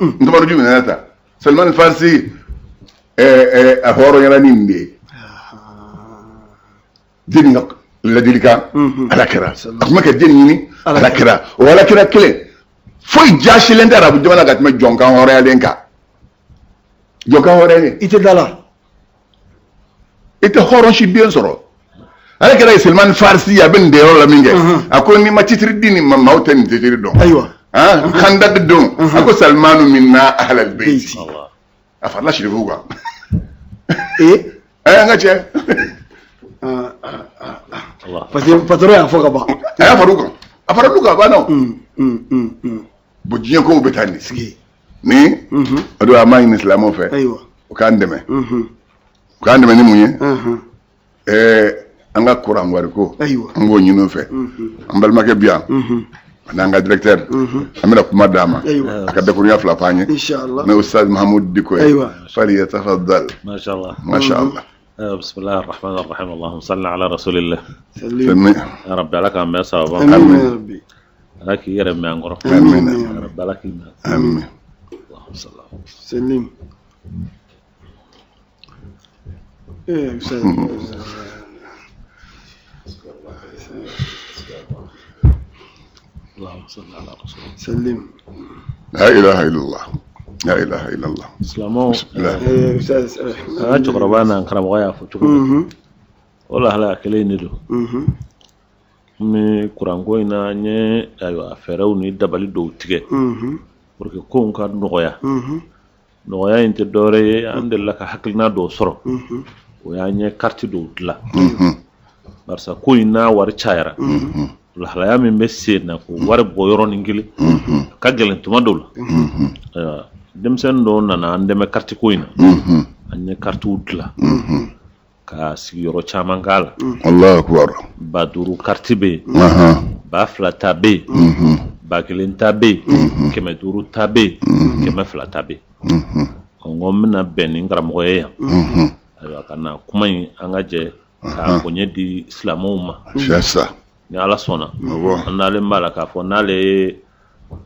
Ntamaruju minɛna ta Salman Farisi a hɔrɔnyara ni nin de ye. Den ka ladilikan, ala kɛra a tun bɛ ka den ɲini ala kira, o ala kira kelen foyi jaasilen tɛ arabu jamana ka tɛmɛ jɔnkan hɔrɔnyalen kan. Jɔnkan hɔrɔnyalen, i tɛ da la, i tɛ hɔrɔn si den sɔrɔ. Ala kɛra ye Salman Farisi, a bɛ nin yɔrɔ la min kɛ, a ko n'i ma titiri di nin ma, maaw tɛ nin titiri dɔn. Ayiwa. Handak don, a ko Salmanu minna ahlal bayt, a farala sirifu kan. Ee. An ka cɛ. Parce que patron y'a fɔ ka ban. A y'a far'u kan, a faral'u kan, a banna o. Bon, diɲɛ kow bɛ taa nin sigi. Ni o don, an b'a ɲini silamɛw fɛ. Ayiwa. U k'an dɛmɛ. U k'an dɛmɛ ni mun ye? An ka kuran wariko. Ayiwa. An k'o ɲini u fɛ. An balimakɛ bi yan, ani an ka directeur, an bɛna kuma d'a ma. Ayiwa. A ka dakurunya fila fɔ an ye. Inshallah. N'o Ustaz Mahamudu Diko ye. Ayiwa. Falyatafaddal. Masha Allah. Masha Allah. بسم الله الرحمن الرحيم، اللهم صل على رسول الله. سلم. يا رب لك عم يسوع. امين يا ربي. لك يرم من غرف. امين يا رب لك. امين. اللهم صل على سلم. ايه استاذ. اللهم صل على رسول الله. سلم. لا اله الا الله، لا اله الا الله. Silamɛw, ايه استاذ. an ka cɛkɔrɔba n'an karamɔgɔ y'a fɔ cogo min, o lahalaya kelen in de don. N bɛ kuranko in na, n ye ayiwa fɛɛrɛw ni dabali dɔw tigɛ pour que kow ka nɔgɔya. Nɔgɔya in tɛ dɔwɛrɛ ye, an delila ka hakilina dɔw sɔrɔ, o y'an ye kariti dɔw dilan, barisa ko in n'a wari cayara, lahalaya min bɛ sen na, k'o wari bɔ yɔrɔnin kelen, a ka gɛlɛn tuma dɔw la. Ayiwa, denmisɛnnin dɔw nana an dɛmɛ kariti ko in na. An ye karitiw dilan ka sigiyɔrɔ caman k'a la. Allahu akbar. 5000 kariti bɛ yen, 2000 ta bɛ yen, 1000 ta bɛ yen, 500 ta bɛ yen, 200 ta bɛ yen. N ko n bɛna bɛn ni karamɔgɔ ye yan. Ayiwa, ka na kuma in, an ka jɛ k'a bonya di silamɛw ma. C'est ça. Ni Ala sɔnna, Awɔ. an nalen b'a la k'a fɔ n'ale ye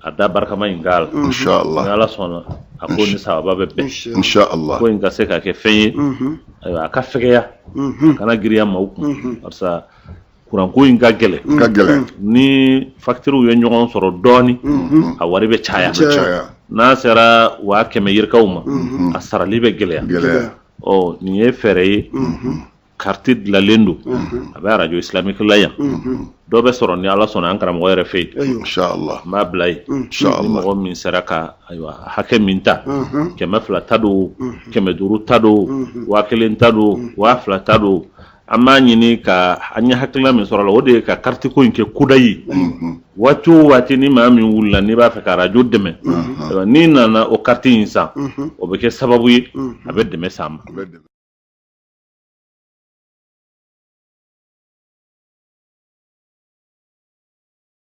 a da barikama in k'a la, Inshallah. ni Ala sɔnna, a ko ni sababa bɛ bɛn. Inshallah. Ko in ka se ka kɛ fɛn ye, ayiwa, a ka fɛgɛya, a kana girinya maaw kun, barisa kuranko in ka gɛlɛn. Ka gɛlɛn. Ni factures ye ɲɔgɔn sɔrɔ dɔɔni, a wari bɛ caya. Caya. N'a sera 100 000 yirikaw ma, a sarali bɛ gɛlɛya. Gɛlɛya. Ɔ, nin ye fɛɛrɛ ye, kariti dilanlen don, a bɛ arajo islamique la yan. Dɔ bɛ sɔrɔ ni Ala sɔnna an karamɔgɔ yɛrɛ fɛ yen. Inshallah. N b'a bila yen. Ni Inshallah. mɔgɔ min sera ka ayiwa hakɛ min ta, 200 ta don, 500 ta don, 1000 ta don, 2000 ta don, an b'a ɲini ka an ye hakilina min sɔrɔ a la, o de ye ka kariti ko in kɛ kudayi. Waati o waati ni maa min wulila n'i b'a fɛ ka arajo dɛmɛ, ayiwa, n'i nana o kariti in san, o bɛ kɛ sababu ye a bɛ dɛmɛ s'an ma. A bɛ dɛmɛ.